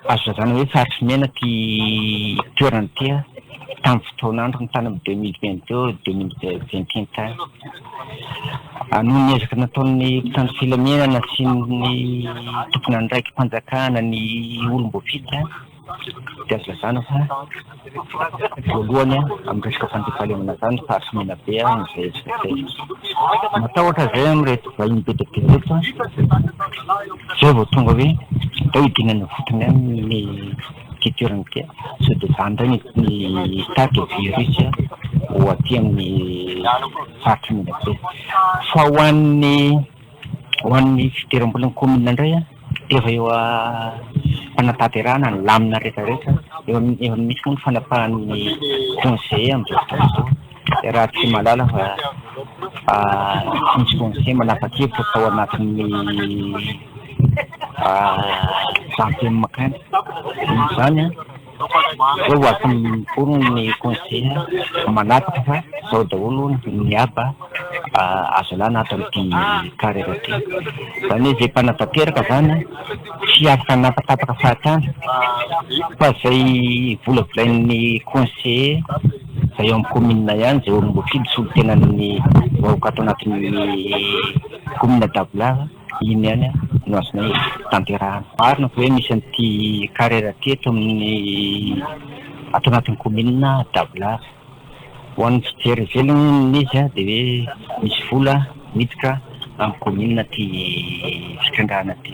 Azo lazaina hoe faritry mena ity toerana ity tamin'ny fotoan'androny tany amin'ny 2022, 2021 tany. Noho ny ezaka nataon'ny mpitandro filaminana sy ny tompon'andraiki-panjakana ny olom-boafidy dia azo lazaina fa voalohany amin'ny resaka fandriampahalemana izany ny faritry Menabe amin'izay hetsika izay. Matahotra izay amin'ireto vahiny be dia be ireto izay vao tonga hoe ndao hidinana ifotony any ny ity toerana ity sao dia izany indray ny hitarika virus ho aty amin'ny faritry Menabe. Fa ho an'ny ho an'ny fidiram-bolan'ny kaominina indray dia efa eo am-panatanterahana ny lamina rehetra rehetra, efa efa misy moa ny fanapahan'ny conseiller amin'izao fotoana izao, raha tsy mahalala fa tsy misy conseiller manapa-kevitra tao anatin'ny zandriny mankany, noho izany an. Zao vao azo miforona ny conseiller manapaka fa zao daholo ny haba azo alana ato amin'ity carrière ity. Izany hoe izay mpanatanteraka izany tsy afaka hanapatapaka fahatany fa izay volavolain'ny conseiller izay ao amin'ny commune ihany, izay olom-boafidy solontenan'ny vahoaka ato anatin'ny commune Dabolava. Iny ihany no azonay tanterahana. Marina fa hoe misy an'ity carrière ity eto amin'ny ato anatin'ny kaominina Dabolava. Ho an'ny fijery ivelany hono izy dia hoe misy vola miditra amin'ny kaominina ity fitrandrahana ity.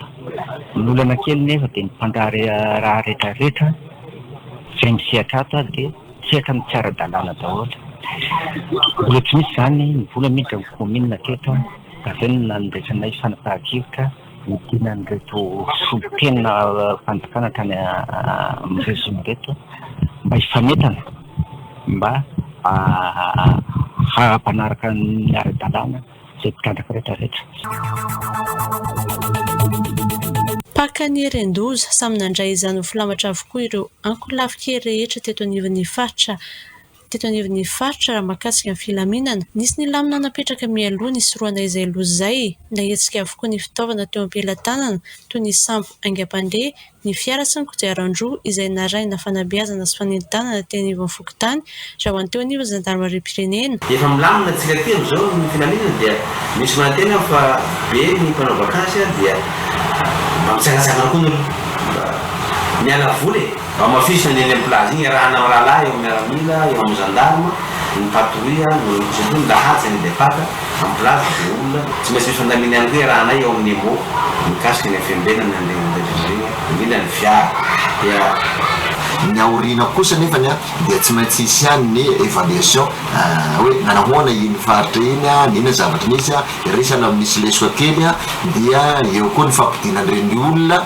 Ny olana kely nefa dia ny mpandraharaha rehetra rehetra izay misehatra ato dia sehatra amin'ny tsy ara-dalàna daholo. Mbola tsy misy izany ny vola miditra amin'ny kaominina teto. Avy eo no nandraisanay fanapahan-kevitra nidinan'ireto solontenam-panjakana tany amin'ny régime ireto mba hifanentana mba hampanaraka ny ara-dalàna izay mpitrandraka rehetra rehetra. Mpaka ny herin-doza, samy nandray izany ho filamatra avokoa ireo ankolafin-kery rehetra teto anivon'ny faritra teto anivon'ny faritra raha mahakasika ny filaminana. Nisy ny lamina napetraka mialoha nisorohana izay loza izay. Nahetsika avokoa ny fitaovana teo am-pelatanana toy ny sambo haingam-pandeha, ny fiara sy ny kodiaran-droa izay narahina fanabeazana sy fanentanana teny anivon'ny fokontany raha ho an'ny teo anivon'ny zandarimariam-pirenena. Efa milamina tsika aty amizao ny filaminana dia misy manantena aho fa be ny mpanao vakansy dia mba mitsangatsangana koa nareo mba miala voly e! Hamafisina ny eny amin'ny plage iny, iarahana mirahalahy eo amin'ny miaramila, eo amin'ny gendarme, ny patrouille, ny surtout ny lahady zay ny depart amin'ny plage be olona. Tsy maintsy misy fandamina ihany koa iarahanay eo amin'ny EMO mikasika ny fiambenana an'ireny rehetra ireny, indrindra ny fiara dia. Ny aoriana kosa nefany dia tsy maintsy hisy ihany ny évaluation hoe nanahoana iny faritra iny, n'inona zavatra nisy, iraisana misy lesoka kely dia eo koa ny fampodiana an'ireny olona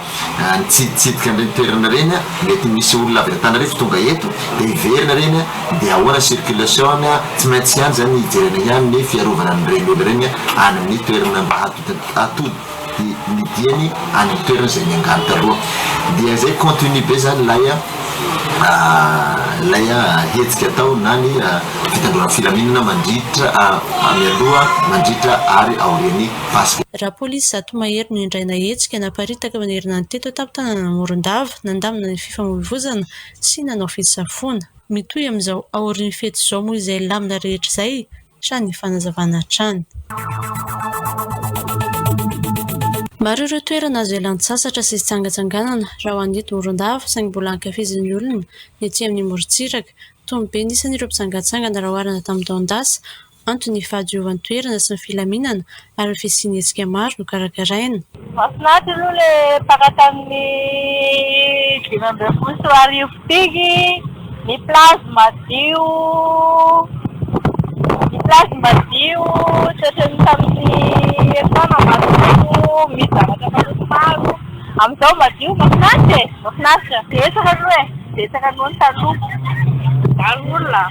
Nitsiditsidika an'ireny toerana ireny aho, mety misy olona avy Antananarivo tonga eto dia hiverina ireny dia ahoana circulation-ny, tsy maintsy ihany izany hijerena ihany ny fiarovana an'ireny olona ireny any amin'ny toerana mba hahatody ny diany any amin'ny toerana izay niangany taloha. Dia izay continu be izany ilay ilay hetsika atao na ny fitandroana filaminana mandritra mialoha, mandritra ary aorian'ny Paska. Raha polisy zato mahery no indray nahetsika naparitaka manerana ny teto an-tampon-tanànan'i Morondava, nandamina ny fifamoivoizana sy nanao fisafoana. Mitohy amin'izao aorian'ny fety izao moa izay lamina rehetra izay, raha ny fanazavana hatrany. Maro ireo toerana azo ialan-tsasatra sy hitsangatsanganana raha ho an'ny eto Morondava, saingy mbola ankafizin'ny olona ny ety amin'ny morontsiraka. Tombo be ny isan'ireo mpitsangantsangana raha oharina tamin'ny taon-dasa, Antony ny fahadiovan'ny toerana sy ny filaminana ary ny fisian'ny hetsika maro nokarakaraina. Mahafinaritra aloha le mpaka tamin'ny 2015 ity, ny plage madio, ny plage madio tsy ohatran'ny tamin'ny herintaona maloto, misy zavatra maloto maro. Amin'izao madio, mahafinaritra e! Mahafinaritra. Betsaka aloha e! Betsaka noho ny taloha. Maro ny olona,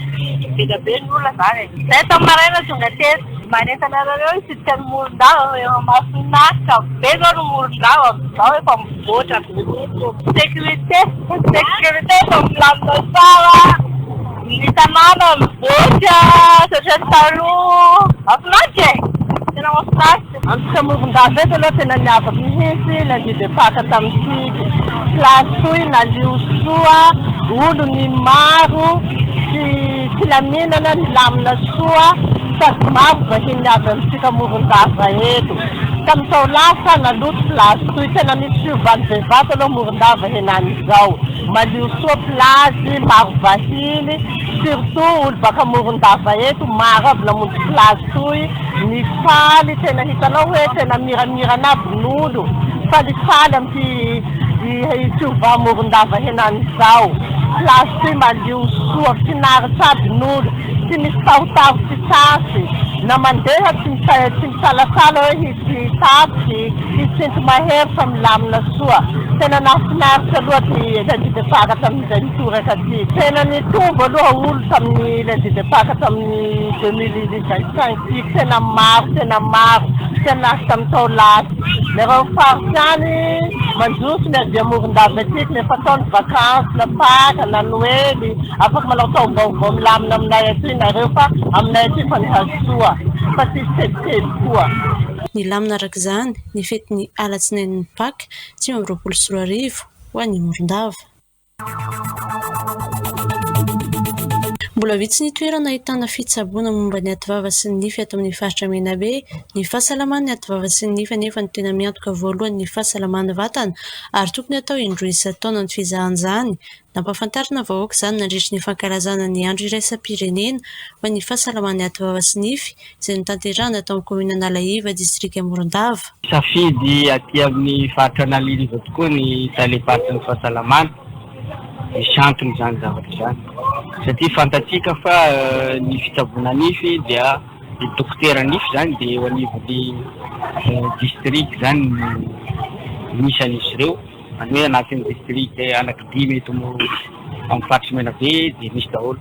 be dia be ny olona izany e! Izay tamin'ny maraina tonga teto. Manentana anareo hitsidika an'i Morondava fa efa mahafinaritra be izao ny Morondava amin'izao, efa mivoatra be mihitsy. Sécurité, sécurité efa milamina tsara, ny tanàna mivoatra tsy ohatran'ny taloha. Mahafinaritra e! Tena mahafinaritra. Antsika Morondava eto aloha tena niavaka mihitsy lundi de Pâques tamintsika. Place toy nalio soa, olo ny maro sy filaminana nilamina soa sady maro vahiny avy amintsika Morondava eto. Tamin'ny tao lasa naloto place toy tena misy fiovany bevata aloha Morondava henanizao. Malio soa plage, maro vahiny surtout olo baka Morondava eto maro aby namonjy plage toy. Mifaly tena hitanao hoe tena miramirana aby nolo falifaly amty fiova Morondava henany zao place ty malio soa finaritra aby nolo tsy misy tahotaho tsy trasy na mandeha tsy tsy misalasala hoe hisy taxi hisy sinto mahery fa milamina soa tena nahafinaritra aloha ty lundi de Pâques tamin'izay nitoraka ty tena nitombo aloha olo tamin'ny lundi de Pâques tamin'ny 2025 ty tena maro tena maro tena lasa tamin'ny tao lasa nareo faritra any mandroso ny avy Morondava aty nefa atao ny vacances na Pâques na Noely afaka manao taom-baovao milamina aminay aty nareo fa aminay aty fa nihasoa fa tsisy tebiteby koa. Nilamina araka izany ny fetin'ny alatsinain'ny Paka 2025 ho an'i Morondava. Mbola vitsy ny toerana ahitana fitsaboana momba ny ativava sy ny nify ato amin'ny faritra Menabe. Ny fahasalaman'ny ativava sy ny nify anefa no tena miantoka voalohany ny fahasalaman'ny vatana ary tokony atao indroa isan-taona ny fizahana izany. Nampahafantarina vahoaka izany nandritry ny fankalazana ny andro iraisam-pirenena ho an'ny fahasalaman'ny ativava sy nify izay notanterahina tao amin'ny kaominina Analaiva, distrika Morondava. Safidy aty amin'ny faritra Analanjirofo tokoa ny talem-paritry ny fahasalamana. Misy antony izany zavatra izany satria fantatsika fa ny fitsaboana nify dia ny dokotera nify izany dia eo anivon'ny district izany no misy an'izy ireo, izany hoe anatin'ny district anankidimy eto amin'ny faritry Menabe dia misy daholo.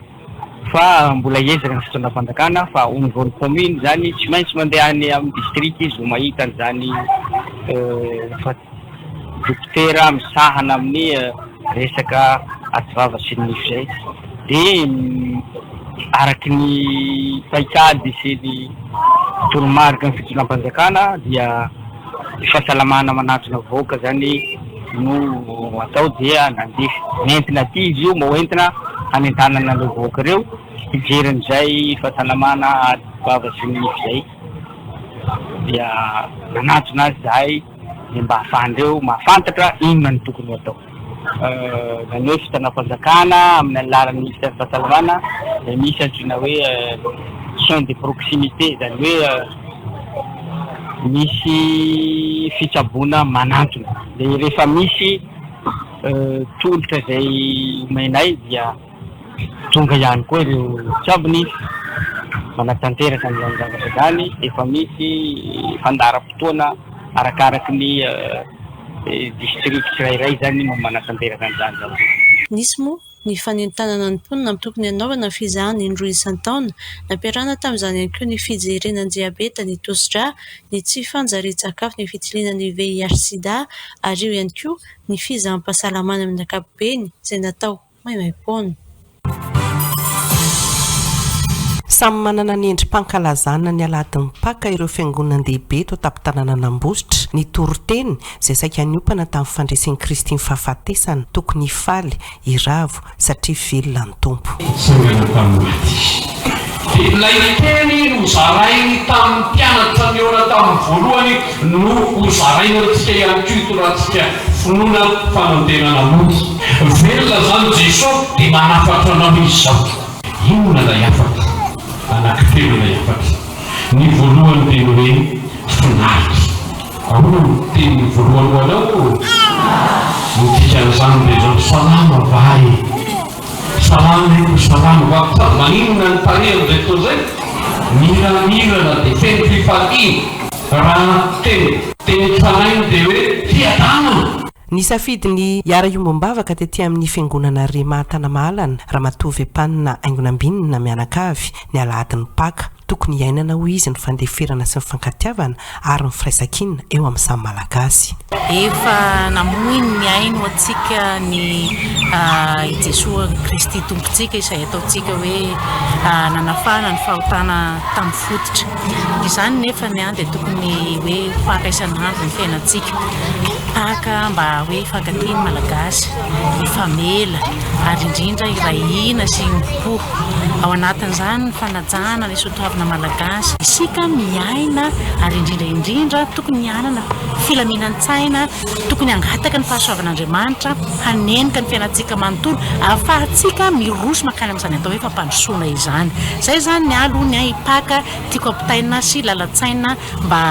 Fa mbola hiezaka ny fitondram-panjakana fa au niveau ny commune izany tsy maintsy mandeha any amin'ny district izy vao mahita an'izany dokotera misahana amin'ny resaka ativava sy ny nify izay. Dia araky ny paikady sy ny toromariky ny fitondram-panjakana dia ny fahasalamana manatona vahoaka izany no atao dia nandeha nentina aty izy io mba ho entina hanentanana an'ireo vahoaka ireo hijery an'izay fahasalamana ady vava sy ny nify izay dia nanatona azy izahay dia mba ahafahan'ireo mahafantatra inona no tokony ho atao. Izany hoe fitondram-panjakana amin'ny alalan'ny minisiteran'ny fahasalamana dia misy antsoina hoe soins de proximité izany hoe misy fitsaboana manantona dia rehefa misy tolotra izay omenay dia tonga ihany koa ireo mpitsabo nify manatanteraka an'izany zavatra izany, efa misy fandaharam-potoana arakaraky ny district tsirairay izany no manatanteraka an'izany zavatra izany. Nisy moa ny fanentanana ny mponina amin'ny tokony hanaovana ny fizahana indroa isan-taona. Nampiarahana tamin'izany ihany koa ny fijerena ny diabeta, ny tosidra, ny tsy fanjarian-tsakafo, ny fitiliana ny VIH-Sida ary eo ihany koa ny fizaham-pahasalamana amin'ny ankapobeny izay natao maimaimpoana. Samy manana ny endri-pankalazana ny alahadin'ny Paka ireo fiangonan-dehibe eto an-tampon-tanànan'Ambositra. Ny toriteny, izay saika niompana tamin'ny fandresen'i Kristy ny fahafatesana, tokony hifaly, hiravo, satria velona ny Tompo. Nitsangana tamin'ny maty Izy. Dia ilay teny nozarainy tamin'ny mpianatra nihaona taminy voalohany no hozaraina amintsika ihany koa hitondrantsika finoana fanantenana mody. Velona izany Jeso dia manafatra anao Izy izao. Inona ilay hafatra? Anankitelo ilay hafatra. Ny voalohany dia ny hoe finaritra. Ahoana no teniny voalohany ho anao? Ny dikan'izany dia izao, salama va e? Salama e, salama va? Sady maninona ny tarehy amin'izay fotoana izay? Miramirana dia feno fifaliana. Raha teny teny tranainy dia hoe fiadanana. Nisafidy ny hiara-hiombom-bavaka tety amin'ny fiangonana Rhema Tanamahalana, Ramatoa Vepanina Haingonambinina mianakavy, ny alahadin'ny Paka. Tokony hiainana hoy izy ny fandeferana sy ny fankatiavana ary ny firaisankina eo amin'ny samy Malagasy. Efa namoy ny ainy ho antsika ny i Jesoa Kristy Tompontsika izay ataontsika hoe nanafahana ny fahotana tamin'ny fototra. Izany nefa ny dia tokony hoe Paka isan'andro ny fiainantsika. Paka mba hoe hifankatia ny Malagasy, hifamela ary indrindra hiray hina sy hiombom-po. Ao anatin'izany ny fanajana ny soatoavina malagasy. Isika miaina ary indrindra indrindra tokony hanana filaminan-tsaina, tokony hangataka ny fahasoavan'Andriamanitra hanenika ny fiainantsika manontolo ahafahantsika miroso mankany amin'izany atao hoe fampandrosoana izany. Izay izany ny ahy aloha ny Paka tiako ampitaina sy lalan-tsaina mba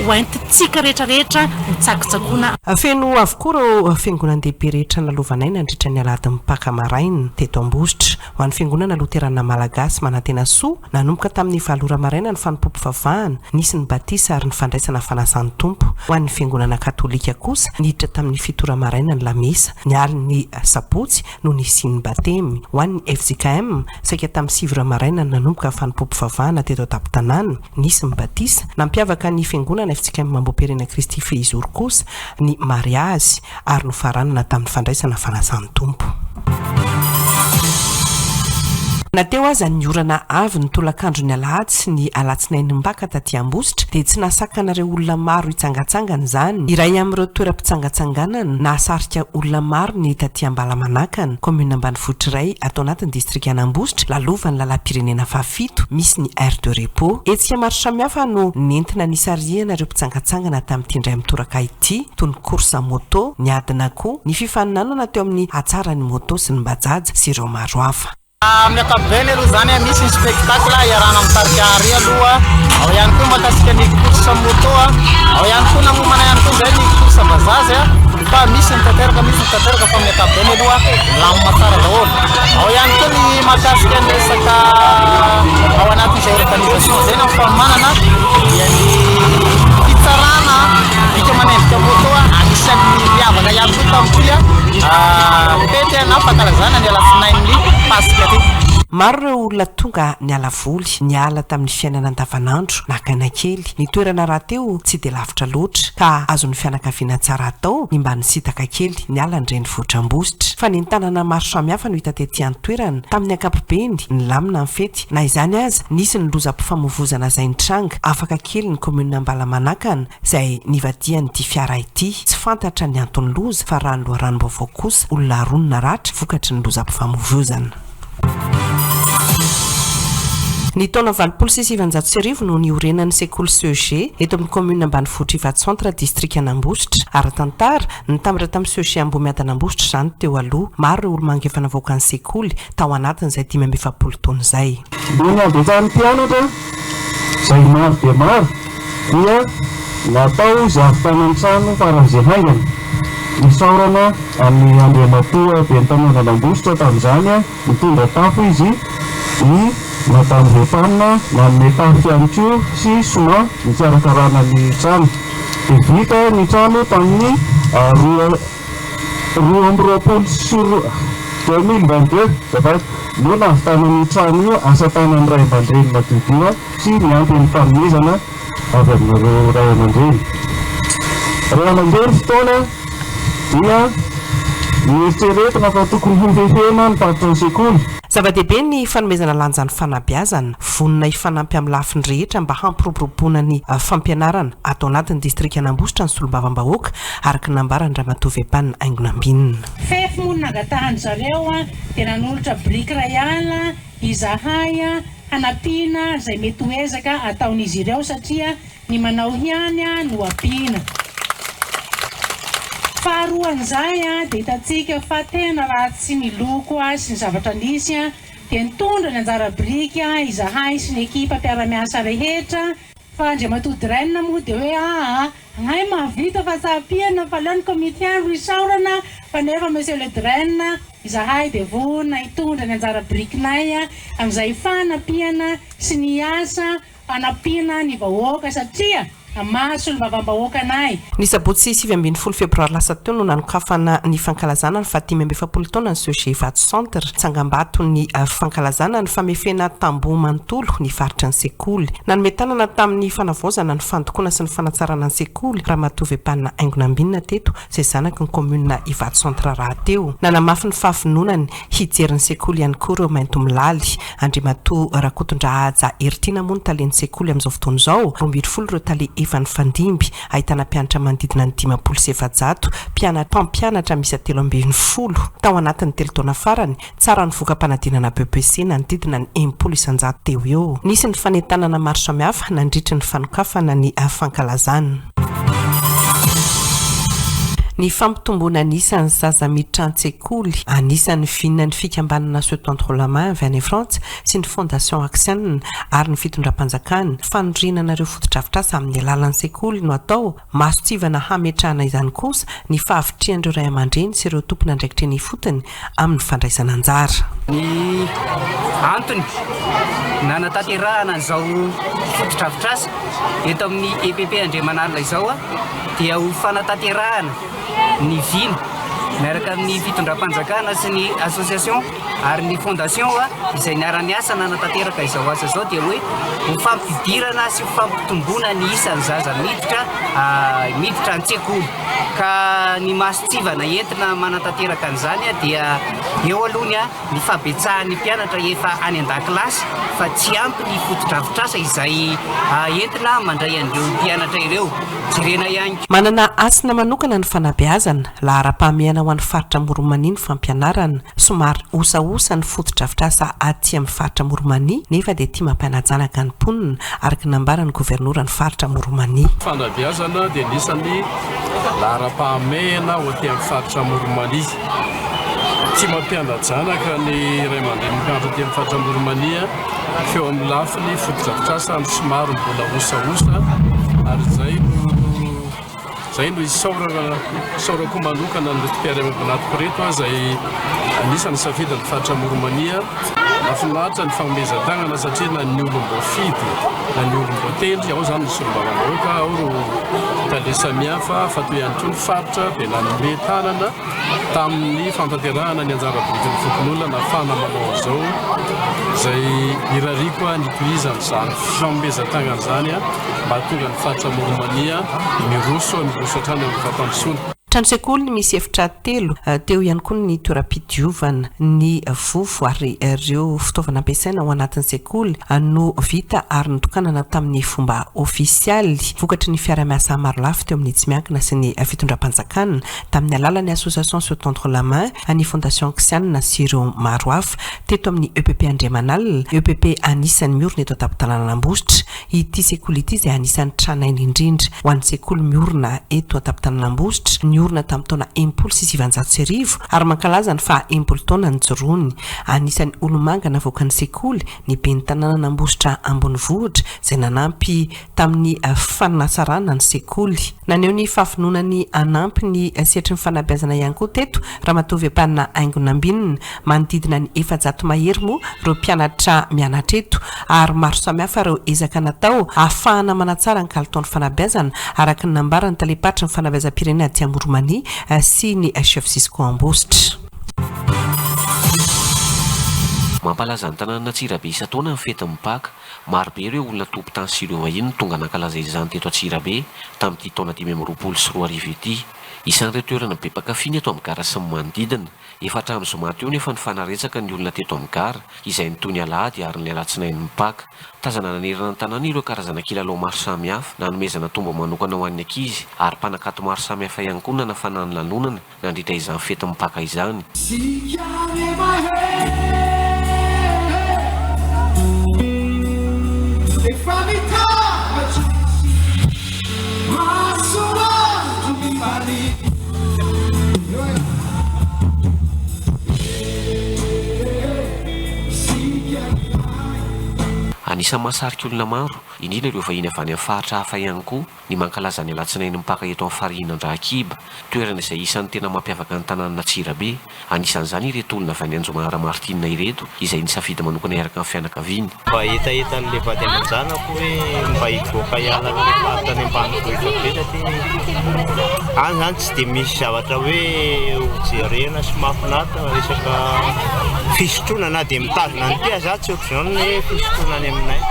ho entintsika rehetra rehetra ho tsakotsakoana. Feno avokoa ireo fiangonan-dehibe rehetra nalovanay nandritra ny alahadin'ny Paka maraina teto Ambositra. Ho an'ny Fiangonana Loterana Malagasy Manantena Soa, nanomboka tamin'ny valo ora maraina ny fanompoam-pivavahana, nisy ny batisa ary ny fandraisana fanasan'ny Tompo. Ho an'ny Fiangonana Katolika kosa, niditra tamin'ny fito ora maraina ny lamesa, ny alin'ny sabotsy no nisian'ny batemy. Ho an'ny fjkm, saika tamin'ny sivy ora maraina no nanomboka ny fanompoam-pivavahana teto an-tampon-tanàna. Nisy ny batisa. Nampiavaka ny fiangonana fjkm Ambohipirenena Kristy Fehizoro kosa ny mariazy ary nofaranana tamin'ny fandraisana fanasan'ny Tompo. Na teo aza ny orana avy ny tolakandron'ny alahady sy ny alatsinainy Paka taty Ambositra dia tsy nahasakana ireo olona maro hitsangantsangana izany. Iray amin'ireo toeram-pitsangatsanganana nahasarika olona maro ny taty Ambalamanakana, kaominina ambanivohitra iray ato anatin'ny distrikan'Ambositra, lalovan'ny lalam-pirenena fahafito, misy ny aire de repos. Hetsika maro samihafa no nentina nisarihana ireo mpitsangantsangana tamin'ity indray mitoraka ity, toy ny course moto, ny adin'akoho, ny fifaninanana teo amin'ny hatsaran'ny moto sy ny bajaj sy ireo maro hafa. Amin'ny ankapobeny aloha izany misy ny spectacle iarahana amin'ny tarika Henri aloha, ao ihany koa mahakasika ny course moto, ao ihany koa nanomana ihany koa izay ny course bajaj fa misy ny tanteraka misy ny tanteraka fa amin'ny ankapobeny aloha milamina tsara daholo. Ao ihany koa ny mahakasika ny resaka ao anatin'izay organisation izay na ny fanomanana dia ny fitsarana bika manendrika moto anisan'ny miavaka ihany koa tamin'ity Fety na fankalazana ny alatsinain'ny Paska ity. Maro ireo olona tonga niala voly, niala tamin'ny fiainana andavanandro, naka aina kely. Ny toerana rahateo tsy dia lavitra loatra, ka azon'ny fianakaviana tsara atao ny mba nisintaka kely niala ny renivohitr'Ambositra. Fanentanana maro samihafa no hita tety an-toerana. Tamin'ny ankapobeny, nilamina ny fety. Na izany aza, nisy ny lozam-pifamoivozana izay nitranga, afaka kely ny kaominina Ambalamanakana, izay nivadihan'ity fiara ity. Tsy fantatra ny anton'ny loza fa raha ny loharanom-baovao kosa, olona roa no naratra vokatry ny lozam-pifamoivoizana. Ny taona 1980 no niorenan'ny sekoly CEG eto amin'ny kaominina ambanivohitra Ivato Centre, distrikan'Ambositra. Ara-tantara, nitambatra tamin'ny CEG Ambohimiadana Ambositra izany teo aloha. Maro ireo olo-manga efa navoakan'ny sekoly tao anatin'izay 45 taona izay. Noho ny habetsahan'ny mpianatra izay maro dia maro dia natao izay hahavitana ny trano faran'izay haingana. Isaorana an'i Andriamatoa Ben'ny Tanànan'Ambositra tamin'izany, nitondra tafo izy, i Madame Repanne nanome tafo ihany koa sy ciment nikarakarana ny trano. Dia vita ny trano tamin'ny roa. 2022, 2022, azafady, no nahavitana an'io trano io, asa tanan'ny ray aman-dreny madiodio sy niampy ny fanomezana avy amin'ireo ray aman-dreny. Raha nandeha ny fotoana dia noeritreretina fa tokony hofefena ny faritra ny sekoly. Zava-dehibe ny fanomezana lanja ny fanabeazana, vonona hifanampy amin'ny lafiny rehetra mba hampiroboroboana ny fampianarana ato anatin'ny distrikan'Ambositra ny solombavambahoaka, araka ny nambaran-dRamatoa Vepan Haingonambinina. Fefy moa no nangatahan-dry zareo dia nanolotra biriky iray ala izahay hanampiana izay mety ho ezaka ataon'izy ireo satria ny manao ihany no ampiana. Faharoan'izay dia hitantsika fa tena ratsy ny loko sy ny zavatra nisy dia nitondra ny anjara biriky izahay sy ny ekipa mpiara-miasa rehetra. Fa Andriamatoa Dren moa dia hoe aa hay mahavita fa tsy ampiana fa aleo ny komity ihany ro isaorana fa nefa Monsieur le Dren izahay dia vonona hitondra ny anjara birikinay amin'izay fanampiana sy ny asa fanampiana ny vahoaka satria. Maha solombavambahoaka anay. Ny sabotsy 19 febroary lasa teo no nanokafana ny fankalazana ny faha-45 taonan'ny CEG Ivato Centre, tsangambaton'ny fankalazana ny famefena tamboho manontolo ny faritry ny sekoly. Nanome tanana tamin'ny fanavaozana ny fandokoana sy ny fanatsarana ny sekoly Ramatoa Vepana Haingo Nambinina teto izay zanaky ny kaominina Ivato Centre rahateo. Nanamafy ny fahavononany hijery ny sekoly ihany koa ireo Maintomilaly. Andriamatoa Rakotondrahaja Heritiana moa no talen'ny sekoly amin'izao fotoana izao. 12 ireo tale efa nifandimby, ahitana mpianatra manodidina ny 450, mpianatra mpampianatra miisa 13. Tao anatin'ny telo taona farany, tsara ny voka-panadinana BEPC nanodidina ny 60% teo ho eo. Nisy ny fanentanana maro samihafa nandritry ny fanokafana ny fankalazana. Ny fampitomboana ny isan'ny zaza miditra an-tsekoly, anisan'ny vinan'ny fikambanana Se Tendre la Main avy any Frantsa sy ny Fondation Axian ary ny fitondram-panjakana. Fanorenana ireo fotodrafitrasa amin'ny alalan'ny sekoly no atao, mason-tsivana hametrahana izany kosa ny fahavitrihan'ireo ray aman-dreny sy ireo tompon'andraikitra eny ifotony amin'ny fandraisana anjara. Ny antony nanatanterahana an'izao fotodrafitrasa eto amin'ny EPP Andriamanalina izao dia ho fanatanterahana ny vina miaraka amin'ny fitondram-panjakana sy ny association ary ny fondation izay niara-niasa nanatanteraka izao asa izao dia hoe ho fampidirana sy ho fampitomboana ny isan'ny zaza miditra miditra an-tsekoly. Ka ny mason-tsivana entina manatanteraka an'izany dia eo aloha ny fahabetsahan'ny mpianatra efa any an-dakilasy fa tsy ampy ny fotodrafitrasa izay entina mandray an'ireo mpianatra ireo. Jerena ihany koa. Manana hasina manokana ny fanabeazana, laharam-pahamehana ho an'ny faritra Amoron'i Mania ny fampianarana. Somary osaosa ny fotodrafitrasa aty amin'ny faritra Amoron'i Mania nefa dia tia mampiana-janaka ny mponina, araka ny nambaran'ny governoran'ny faritra Amoron'i Mania. Fanabeazana dia anisan'ny laharam-pahamehana ho aty amin'ny faritra Amoron'i Mania. Tia mampiana-janaka ny ray aman-drenin'ny mpianatra aty amin'ny faritra Amoron'i Mania fa eo amin'ny lafiny fotodrafitrasa no somary mbola osaosa ary izay no Izay no isaorana, isaorako manokana an'ireto mpiara-miombon'antoka ireto izay anisan'ny safidin'ny faritra Amoron'i Mania. Mahafinaritra ny fanomezan-tanana satria na ny olom-boafidy na ny olom-boatendry, ao izany ny solombavambahoaka, ao ireo tale samihafa fa toy ihany koa ny faritra dia nanome tanana tamin'ny fanatanterahana ny anjara birikin'ny fokonolona nahafahana manao an'izao, izay irariako ny hitohizan'izany fanomezan-tanana izany mba hahatonga ny faritra Amoron'i Mania miroso miroso hatrany amin'ny fampandrosoana. Trano sekoly misy efitra telo, teo ihany koa ny toeram-pidiovana, ny vovo ary ireo fitaovana ampiasaina ao anatin'ny sekoly no vita ary notokanana tamin'ny fomba ofisialy vokatry ny fiarahamiasa marolafy teo amin'ny tsy miankina sy ny fitondram-panjakana tamin'ny alalan'ny Association Se Tendre la Main, ny Fondation Xiana sy ireo maro hafa teto amin'ny EPP Andriamanalina, EPP anisan'ny miorina eto an-tampon-tanànan'Ambositra. Ity sekoly ity izay anisan'ny tranainy indrindra ho an'ny sekoly miorina eto an-tampon-tanànan'Ambositra, niorina tamin'ny taona 1960 ary mankalaza ny faha 60 taona nijoroany. Anisan'ny olomanga navoakan'ny sekoly ny ben'ny tanànan'Ambositra ambonivohitra izay nanampy tamin'ny fanatsarana ny sekoly. Naneho ny fahavononany hanampy ny sehatry ny fanabeazana ihany koa teto Ramatoa Vepana Haingo Nambinina. Manodidina ny 400 mahery moa ireo mpianatra mianatra eto ary maro samihafa ireo ezaka natao ahafahana manatsara ny kalitaon'ny fanabeazana araka ny nambaran'ny talem-paritry ny fanabeazam-pirenena aty Amoron'i Mania sy ny Chef Cisco Ambositra. Mampalaza ny tanànan'Antsirabe isan-taona ny fetin'ny Paka. Marobe ireo olona tompon-tany sy ireo vahiny no tonga nankalaza izany teto Antsirabe tamin'ity taona 2025 ity. Isan'ireo toerana be mpankafy ny eto amin'ny gara sy ny manodidina. Efa hatramin'ny zoma teo nefa nifanaretsaka ny olona teto amin'ny gara, izay nitohy ny alahady ary ny alatsinain'ny Paka. Tazana nanerana ny tanàna ireo karazana kilalao maro samihafa, nanomezana tombony manokana ho an'ny ankizy, ary mpanakanto maro samihafa ihany koa nanafana ny lanonana nandritra izany fetin'ny Paka izany. Anisan'ny mahasarika olona maro, indrindra ireo vahiny avy any amin'ny faritra hafa ihany koa, ny mankalaza ny alatsinain'ny Paka eto amin'ny farihin'Andrahakiba, toerana izay isan'ny tena mampiavaka ny tanànan'Antsirabe. Anisan'izany ireto olona avy any Anjoma Ramartine ireto, izay nisafidy manokana hiaraka amin'ny fianakaviany. Mba hetahetan'ilay vady aman-janako hoe mba hivoaka hiala an'ilay faritra any ambanivohitra be satria any izany tsy dia misy zavatra hoe ho jerena sy mahafinaritra fa resaka fisotroana na dia mitazona an'ity aza aho tsy ohatr'izao ny hoe fisotroana any aminay.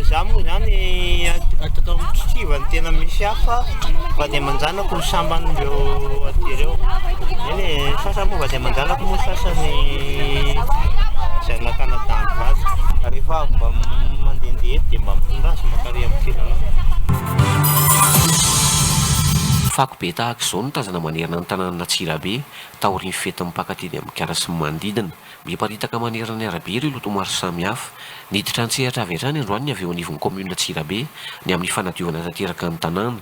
Za moa izany ato amin'ny Tritriva no tena misy ahy fa vady aman-janako no sambany ireo aty ireo. Eny e, ny sasany moa vady aman-janako moa sasany zanaka anadahy mivady. Rehefa avy mba mandehandeha eto dia mba mitondra azy mankary amin'ny kilalao. Fako be tahaka izao no tazana manerana ny tanànan'Antsirabe taorian'ny fetin'ny Paka teny amin'ny gara sy ny manodidina. Miparitaka manerana ny arabe ireo loto maro samihafa. Niditra an-tsehatra avy hatrany androany ny avy eo anivon'ny kaominina Antsirabe ny amin'ny fanadiovana tanteraka ny tanàna.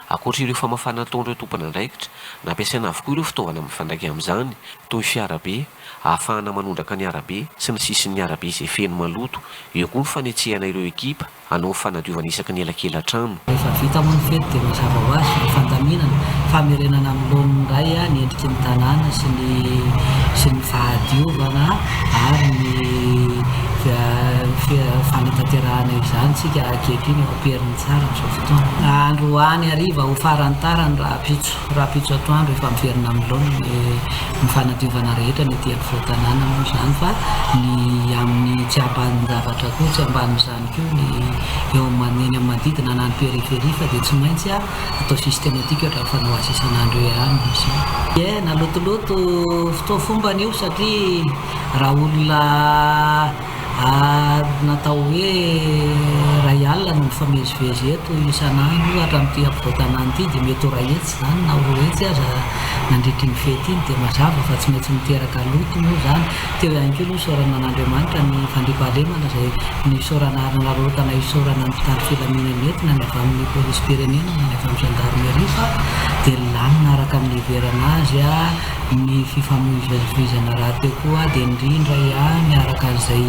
Ankoatra ireo famafana ataon'ireo tompon'andraikitra, nampiasaina avokoa ireo fitaovana mifandraika amin'izany, toy ny fiarabe, ahafahana manondraka ny arabe sy ny sisin'ny arabe izay feno maloto. Eo koa ny fanetsehana ireo ekipa hanao ny fanadiovana isaky ny elakelan-trano. Rehefa vita moa ny fety dia mazava ho azy ny fandaminana, famerenana amin'ny laoniny indray ny endriky ny tanàna sy ny sy ny fahadiovana ary ny fanatanterahana izany tsika ankehitriny eo am-perin'ny tsara amin'izao fotoana. Androany hariva ho farantarany rahampitso, rahampitso atoandro efa miverina amin'ny laoniny ny fanadiovana rehetra ny aty ampovoan-tanàna moa izany fa ny amin'ny tsy ambanin-javatra koa tsy ambanin'izany koa ny eo amin'ny eny amin'ny manodidina na ny périphérie fa dia tsy maintsy atao systématique ohatran'ny fanao azy isan'andro eo ihany izy io. Ie, nalotoloto fotoa fombany io satria raha olona natao hoe iray alina no mifamezivezy eto isan'andro hatramin'ity ampovoan-tanàna ity dia mety ho iray hetsy izany na roa hetsy aza nandritra iny fety iny dia mazava fa tsy maintsy miteraka loto moa izany. Teo ihany koa aloha isaorana an'Andriamanitra ny fandriampahalemana izay nisaorana ary nararaotana hisaorana ny mpitandro filaminana eto na ny avy amin'ny polisim-pirenena na ny avy amin'ny gendarmerie fa dia nilamina araka ny niheverana azy ny fifamoivoizana rahateo koa dia nirindra ihany araka an'izay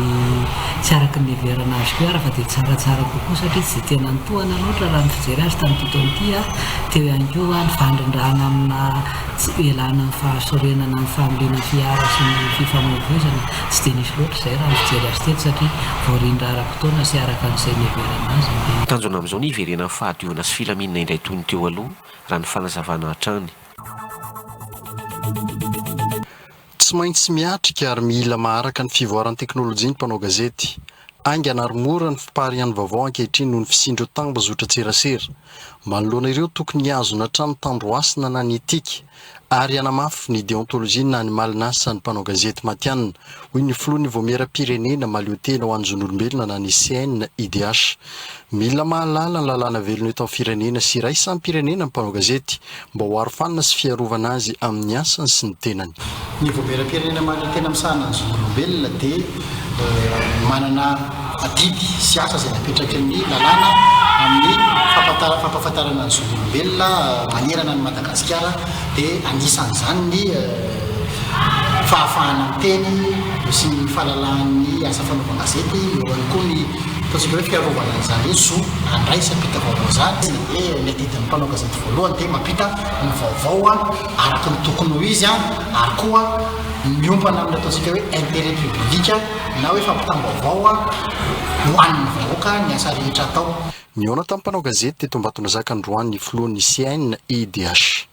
tsy araka ny niheverana azy koa ary fa dia tsaratsara kokoa satria tsy dia tena nitohana loatra raha ny fijery azy tamin'ity taona ity teo ihany koa ny fandrindrana amina Tsy ialana amin'ny fahasorenana amin'ny familiana fiara sy ny fifamoivoizana, tsy dia nisy loatra izay raha ny fijery azy teto satria voarindra ara-potoana sy araka an'izay niheverana azy ny. Tanjona amin'izao ny hiverenan'ny fahadiovana sy filaminana indray toy ny teo aloha, raha ny fanazavana hatrany. Tsy maintsy miatrika ary mila maharaka ny fivoaran'ny teknolojia ny mpanao gazety. Haingana ary mora ny fiparihan'ny vaovao ankehitriny noho ny fisian'ireo tambazotran-tserasera. Manoloana ireo, tokony hihazona hatrany tandro hasina na ny etika ary hanamafy ny deontolojia na ny malin'asa ny mpanao gazety matihanina, hoy ny filohan'ny Vaomieram-pirenena mahaleotena ho an'ny zon'olombelona na ny CNIDH. Mila mahalala ny lalàna velona eto amin'ny firenena sy iraisam-pirenena ny mpanao gazety mba ho arofanina sy fiarovana azy amin'ny asany sy ny tenany. Ny Vaomieram-pirenena mahaleo-tena misahana ny zon'olombelona dia manana adidy sy asa izay napetraky ny lalàna amin'ny fampahafantarana ny zon'olombelona manerana an'i Madagasikara dia anisan'izany ny fahafahana miteny sy ny fahalalahan'ny asa fanaovan-gazety, eo ihany koa ny Ataontsika hoe fiarovana an'izany hoe zo handray sy hampita vaovao izany dia ny adidin'ny mpanao gazety voalohany dia mampita ny vaovao araka ny tokony ho izy ary koa miompana amin'ny ataontsika hoe intérêt public na hoe fampitam-baovao ho an'ny vahoaka ny asa rehetra atao. Nihaona tamin'ny mpanao gazety teto Ambatondrazaka androany ny filohan'ny CNIDH.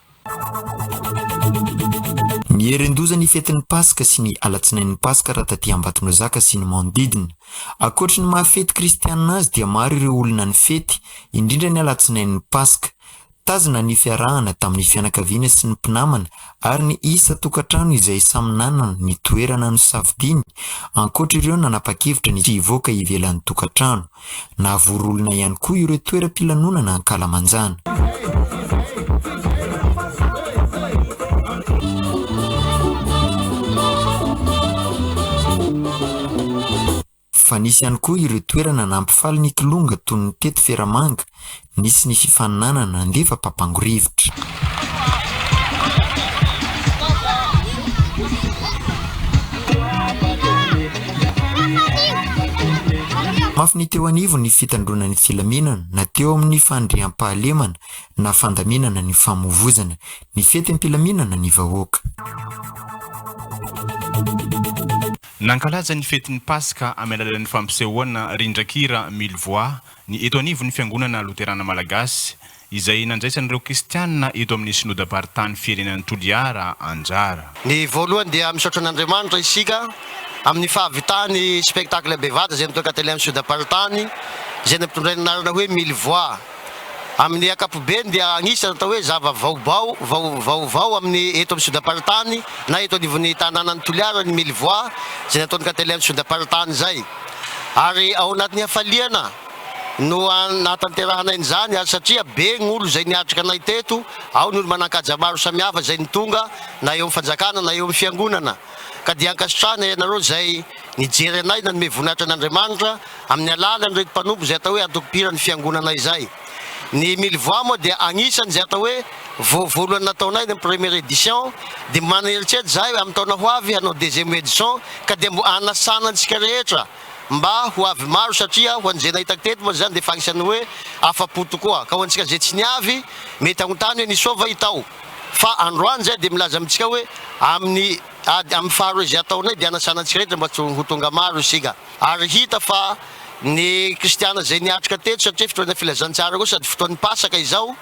Nieren-doza ny fetin'ny Paska sy ny alatsinain'ny Paska raha taty Ambatondrazaka sy ny manodidina. Ankoatry ny maha fety kristianina azy dia maro ireo olona nifety, indrindra ny alatsinain'ny Paska. Tazana ny fiarahana tamin'ny fianakaviana sy ny mpinamana ary ny isan-tokantrano izay samy nanana ny toerana nosafidiany, ankoatra ireo nanapa-kevitra ny tsy hivoaka ivelan'ny tokantrano. Nahavory olona ihany koa ireo toeram-pilanonana ankalamanjana. Fa nisy ihany koa ireo toerana nampifaly ny kilonga toy ny teto Feramanga, nisy ny fifaninanana nandefa papango rivotra. Nanamafy ny teo anivon'ny fitandroana ny filaminana na teo amin'ny fandriampahalemana na fandaminana ny famovozana. Nifety am-pilaminana ny vahoaka. Nankalaza ny fetin'ny Paska amin'ny alalan'ny fampisehoana rindran-kira Mille Voix ny eto anivon'ny Fiangonana Loterana Malagasy, izay nandraisan'ireo kristianina eto amin'ny Synodam-paritany Firenenan'i Toliara anjara. Ny voalohany dia misaotra an'Andriamanitra isika amin'ny fahavitany spectacle bevata izay nitoaka teny amin'ny Synodam-paritany izay nampitondrainy anarana hoe Mille Voix. Amin'ny ankapobeny dia agnisan'ny atao hoe zava-vaobao vao vaovao amin'ny eto amin'ny Synodam-paritany na eto anivon'ny tanànan'i Toliara ny Mille Voix izay nataon'ny KTLM Synodam-paritany izay. Ary ao anatin'ny hafaliana no nahatanterahanay an'izany ary satria be ny olo izay niatrika anay teto, ao ny olo manan-kaja maro samihafa izay nitonga na eo amin'ny fanjakana na eo amin'ny fiangonana. Ka dia ankasitrahana ianareo izay nijery anay nanome voninahitra an'Andriamanitra amin'ny alalan'ireto mpanompo izay atao hoe antoko-mpihiran'ny fiangonana izay. Ny Mille Voix moa dia agnisan'ny izay atao hoe vao voalohany nataonay ny première édition dia maneritreritra izahay amin'ny taona ho avy hanao deuxième édition ka dia mbo anasana antsika rehetra mba ho avy maro satria ho an'izay nahitako teto moa izany dia efa agnisan'ny hoe afa-po tokoa ka ho antsika izay tsy niavy mety hagnontany hoe nisoa va i tao fa androany izay dia milaza amintsika hoe amin'ny ady amin'ny faharoa izay ataonay dia anasana antsika rehetra mba ho tonga maro isika ary hita fa ny kristiana izay niatrika teto satria fotoana filazantsara koa sady fotoan'ny pasaka izao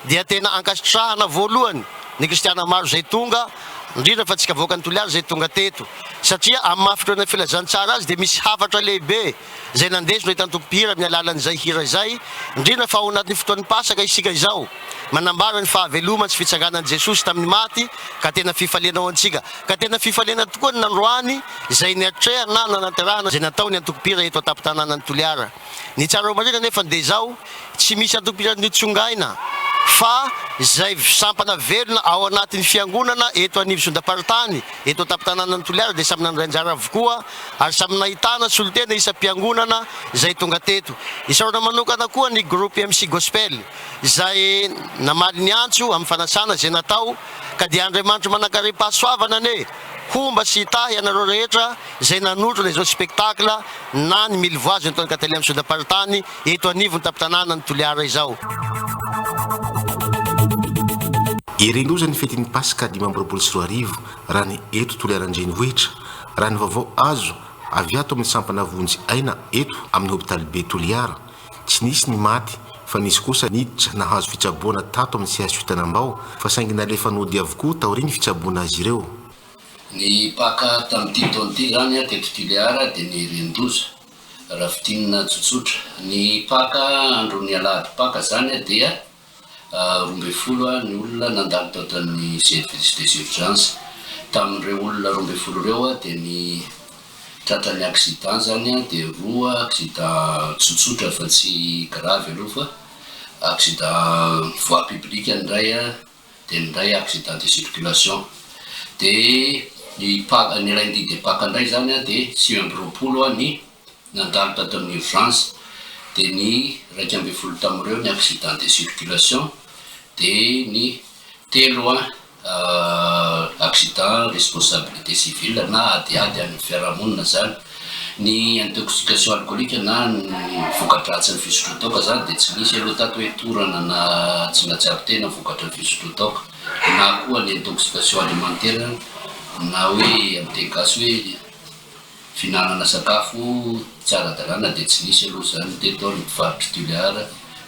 dia tena ankasitrahana voalohany ny kristiana maro izay tonga, indrindra fa tsika vahoakan'i Toliara izay tonga teto, satria amin'ny maha fitoriana filazantsara azy dia misy hafatra lehibe izay nandesina eto antokom-pihira amin'ny alalan'izay hira izay, indrindra fa ao anatin'ny fotoan'ny pasaka isika izao, manambara ny fahavelomany sy fitsanganan'i Jesosy tamin'ny maty ka tena fifaliana ho antsika, ka tena fifaliana tokoa ny nandroany izay niatrehana nananterahana izay nataon'ny antokom-pihira eto an-tampon-tanànan'i Toliara. Ny tsara ho marihina anefa dia izao, tsy misy antokom-pihirana notsongaina fa izay sampana velona ao anatin'ny fiangonana eto anivo sondam-paritany, eto an-tampon-tanànan'i Toliara dia samy nandray anjara avokoa ary samy nahitana solontena isam-piangonana izay tonga teto. Isaorana manokana koa ny groupe MC Gospel izay namaly ny antso amin'ny fanasana izay natao ka dia Andriamanitro manankarem-pahasoavana anie homba sy hitahy anareo rehetra izay nanotrona izao spectacle na ny Mille Voix nataon'i Catalina Misoda-paritany eto anivon'ny tampon-tanànan'i Toliara izao. Herin-doza ny fetin'ny Paska 2025 raha ny eto Toliara an-drenivohitra, raha ny vaovao azo avy ato amin'ny sampana vonjy aina eto amin'ny hopitalibe Toliara. Tsy nisy ny maty fa nisy kosa niditra nahazo fitsaboana tato amin'ny CHU Tanambao fa saingy nalefa nody avokoa taorian'ny fitsaboana azy ireo. Ny Paka tamin'ity taona ity izany teto Tuléar dia nieren-doza, raha fintinina tsotsotra. Ny Paka andron'ny alahady Paka izany dia 12 ny olona nandalo tato amin'ny service des urgences. Tamin'ireo olona 12 ireo dia ny tratran'ny accident izany dia roa accident tsotsotra fa tsy grave aloha fa accident voie publique ny iray dia ny iray accident de circulation dia ny pa ny lundi de Pâques indray izany an dia 29 ny nandalo tato amin'ny urgence dia ny 11 tamin'ireo ny accident de circulation dia ny telo an accident responsabilité civile na adiady any amin'ny fiarahamonina izany. Ny intoxication alcoolique na ny voka-dratsin'ny fisotroan-toaka izany dia tsy nisy aloha tato hoe torana na tsy nahatsiaro tena vokatry ny fisotroan-toaka na koa ny intoxication alimentaire na hoe amin'ny teny gasy hoe fihinanana sakafo tsy ara-dalàna dia tsy nisy aloha izany teto amin'ny faritr'i Tuléar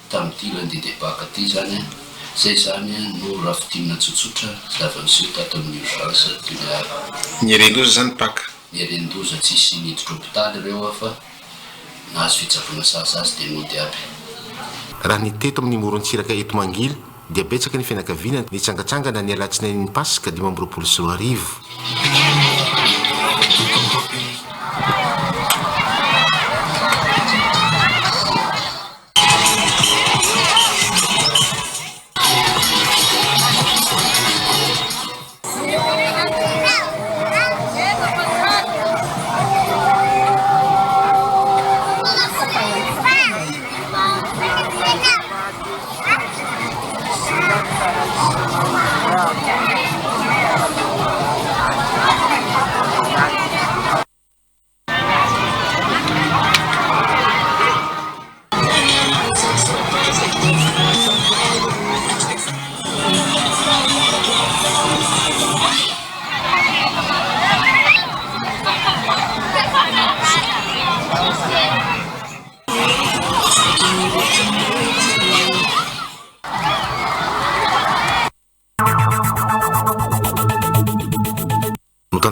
tamin'ity lundi de Pâques ity izany an! Izay izany no raha fintinina tsotsotra zava-niseho tato amin'ny urgence Tuléar. Nieren-doza izany Pâques. Nieren-doza tsisy niditra hopitaly ireo aho fa nahazo fitsaboana sahaza azy dia nody aby. Raha ny teto amin'ny morontsiraka eto Mangily dia betsaka ny fianakaviana nitsangatsangana ny alatsinain'ny Paska 2025.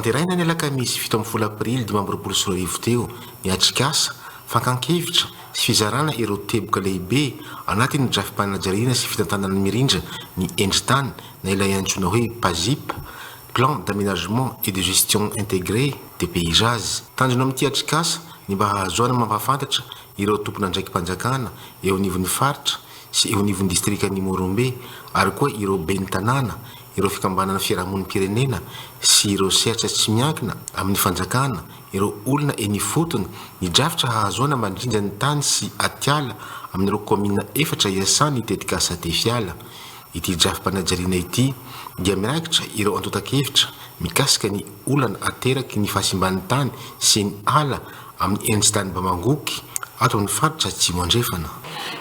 Notanterahina ny alakamisy 17 aprily 2025 teo ny atrikasa fankan-kevitra sy fizarana ireo teboka lehibe anatin'ny drafi-panajariana sy fitantanana mirindra ny endri-tany na ilay antsoina hoe PAGIP, Plan d'aménagement et de gestion intégré des paysages. Tanjona amin'ity atrikasa ny mba hahazoana mampahafantatra ireo tompon'andraiki-panjakana eo anivon'ny faritra sy eo anivon'ny distrikan'i Morombe ary koa ireo ben'ny tanàna, ireo fikambanana fiarahamonim-pirenena sy ireo sehatra tsy miankina amin'ny fanjakana, ireo olona eny ifotony, ny drafitra hahazoana mandrindra ny tany sy atiala amin'ireo kaominina efatra iasan'ny tetikasa Tefiala. Ity drafi-panajariana ity dia mirakitra ireo antontan-kevitra mikasika ny olana ateraky ny fahasimban'ny tany sy ny ala amin'ny endri-tany Bamangoky ato amin'ny faritra Atsimo Andrefana.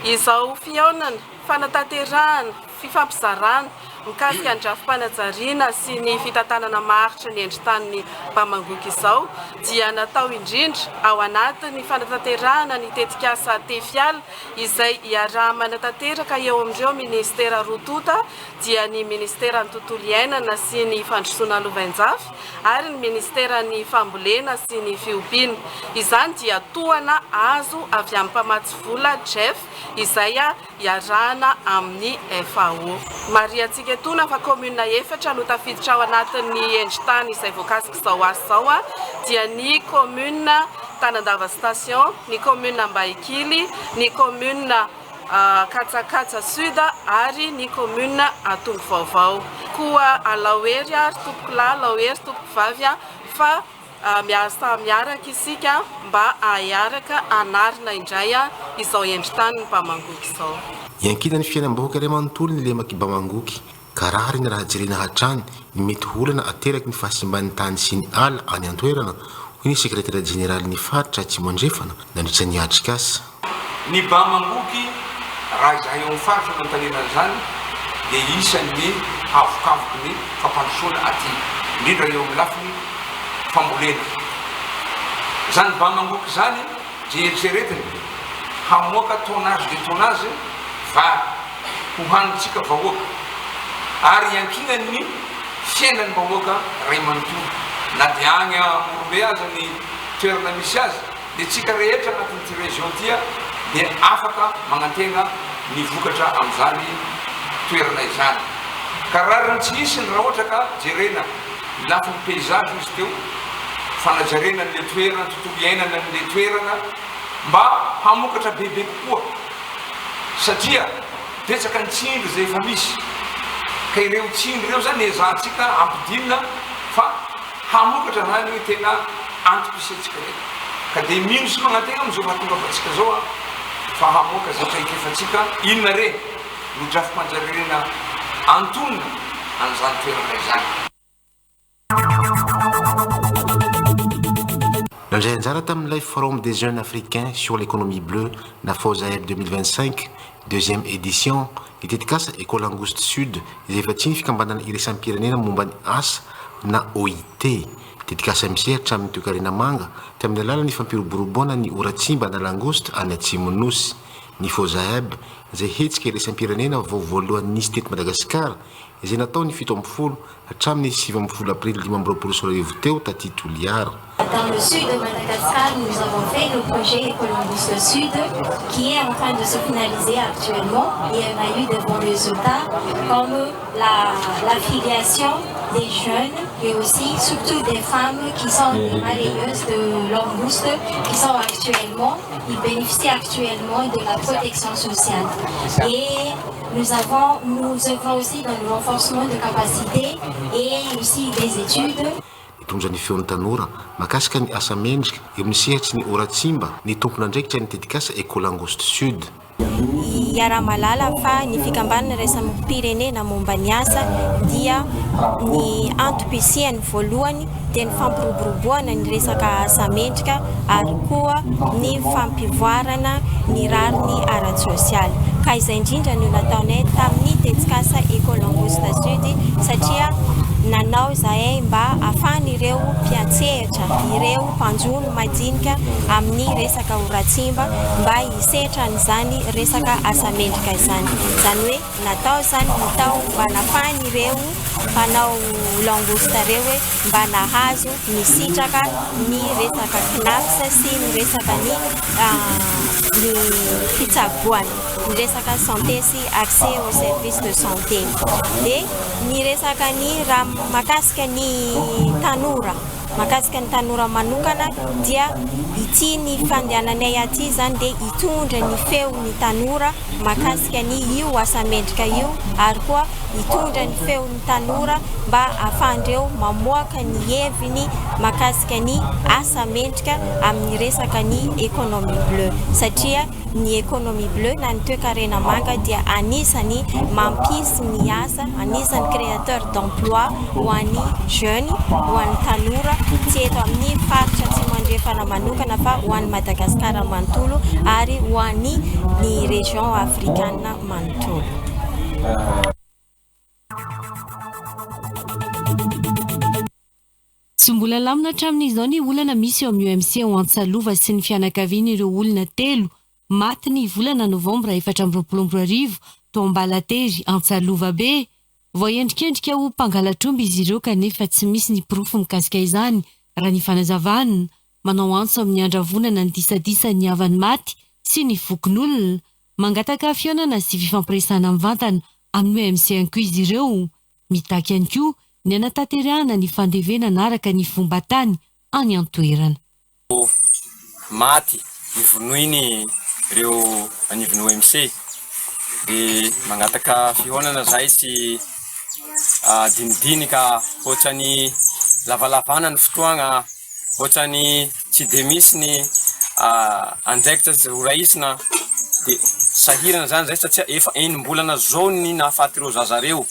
Izao fihaonana, fanatanterahana, fifampizarana mikasika ny drafi-panajariana sy ny fitantanana maharitra ny endri-tanin'i Bamangoky izao dia natao indrindra ao anatin'ny fanatanterahana ny tetikasa Tefiala izay iaraha-manatanteraka eo amin'ireo minisitera roa tonta dia ny minisiteran'ny Tontolo iainana sy ny fandrosoana lovainjafy ary ny minisiteran'ny Fambolena sy ny fiompiana. Izany dia tohana azo avy amin'ny mpamatsy vola GEF izay iarahana amin'ny FAO. Marihantsika etoana fa kaominina efatra no tafiditra ao anatin'ny endri-tany izay voakasik'izao asa izao dia ny kaominina Tanandava Station, ny commune Ambahikily, ny commune Katsakatsa Sud ary ny commune Antongo Vaovao. Koa alao hery ary tompokolahy, alao hery tompokovavy fa miasa miaraka isika mba hiaraka hanarina indray izao endri-tanin'i Bamangoky izao. Iankinan'ny fiainam-bahoaka iray manontolo ny lemak'i Bamangoky. Ka rariny raha jerena hatrany ny mety ho olana ateraky ny fahasimban'ny tany sy ny ala any an-toerana, hoy ny sekretera jeneralin'ny faritra Atsimo Andrefana nandritra ny atrikasa. Ny Bamangoky, raha izahay eo amin'ny faritra no anontaniana an'izany, dia isan'ny havokavoky ny fampandrosoana aty, indrindra eo amin'ny lafiny fambolena. Izany Bamangoky izany dia eritreretina hamoaka tonnage de tonnage vary. ho hanintsika vahoaka ary iankinan'ny fiainan'ny vahoaka ray manontolo na dia agny Amorombe aza ny toerana misy azy dia tsika rehetra agnatin'ity région ty dia afaka magnantegna ny vokatra amizany toerana izany ka rariny tsy hisy ny raha ohatra ka jerena ny lafiny paysage izy teo fanajarena an'le toerana tontolo iainana an'le toerana mba hamokatra bebe kokoa satria betsaka ny tsindry izay efa misy ka ireo tsindry ireo zany ezahantsika ampidinina fa hamokatra zany hoe tena antom-pisiantsika eto ka dia mino sy magnantegna amin'izao fahatongavantsika zao aho fa hamoaka izay traikefantsika inona re no drafi-panjarirena antonona an'izany toerana izany. Nandray anjara tamin'ilay Forum des jeunes africains sur l'économie bleue na Fozaeb 2025, deuxième édition, ny tetikasa Ecolangoste Sud izay efa tsy ny fikambanana iraisam-pirenena momba ny asa na OIT. Tetikasa misehatra amin'ny toekarena manga tamin'ny alalan'ny fampiroboroboana ny oratsimba na langouste any atsimon'ny Nosy. Ny Fozaeb izay hetsika iraisam-pirenena vao voalohany nisy teto Madagasikara izay natao ny 17 hatramin'ny 19 aprily 2025 teo taty Toliara. Dans le sud de Madagascar, nous avons fait le projet Ecolangouste Sud qui est en train de se finaliser actuellement et on a eu de bons résultats comme la l'affiliation des jeunes et aussi surtout des femmes qui sont des mareyeuses de langouste qui sont actuellement, ils bénéficient actuellement de la protection sociale et Nous avons, nous œuvrons aussi dans le renforcement de capacité et aussi des études. Nitondra ny feon'ny tanora mahakasika ny asa mendrika eo amin'ny sehatry ny oratsimba ny tompon'andraikitra ny tetikasa Ecolangoste Sud. Iaraha-mahalala fa ny fikambanana iraisam-pirenena momba ny asa dia ny antom-pisiany voalohany dia ny fampiroboroboana ny resaka asa mendrika ary koa ny fampivoarana ny rariny ara-tsosialy. Ka izay indrindra no nataonay tamin'ny tetikasa Ecolangosta Sud satria nanao izahay mba ahafahan'ireo mpiantsehatra, ireo mpanjono madinika amin'ny resaka oratsimba mba hisetra an'izany resaka asa mendrika izany. Izany hoe natao izany natao mba nahafahan'ireo mpanao langouste ireo hoe mba nahazo nisitraka ny resaka Cnaps sy ny resaka ny ny fitsaboana, ny resaka santé sy accès au service de santé. Dia ny resaka ny raha mahakasika ny tanora, mahakasika ny tanora manokana dia ity ny fandehananay aty izany dia hitondra ny feon'ny tanora mahakasika ny io asa mendrika io ary koa hitondra ny feon'ny tanora mba ahafahandreo mamoaka ny heviny mahakasika ny asa mendrika amin'ny resaka ny économie bleue satria ny économie bleue na ny toekarena manga dia anisany mampisy ny asa, anisany créateur d'emploi ho an'ny jeunes, ho an'ny tanora, tsy eto amin'ny faritra Atsimo Andrefana manokana fa ho an'i Madagasikara manontolo ary ho an'ny ny région afrikana manontolo. Tsy mbola lamina hatramin'izao ny olana misy eo amin'ny UMC ao Antsalova sy ny fianakavian'ireo olona telo maty ny volana novambra 2024 tao Ambalatery, Antsalova be. Voaendrikendrika ho mpangalatr'omby izy ireo kanefa tsy misy ny porofo mikasika izany, raha ny fanazavana. Manao antso amin'ny handravonana ny disadisa ny havan'ny maty sy ny fokonolona. Mangataka fihaonana sy fifampiresahana mivantana amin'ny UMC ihany koa izy ireo. Mitaky ihany koa ny hanatanterahana ny fandevenana araka ny fomban-tany any an-toerana. Maty novonoiny ireo anivon'ny OMC dia mangataka fihaonana zahay sy dinidinika ohatrany lavalavana ny fotoagna, ohatrany tsy de misy ny andraikitra izay ho raisina de sahirana zany zahay satria efa enim-bolana zao ny nahafaty ireo zaza reo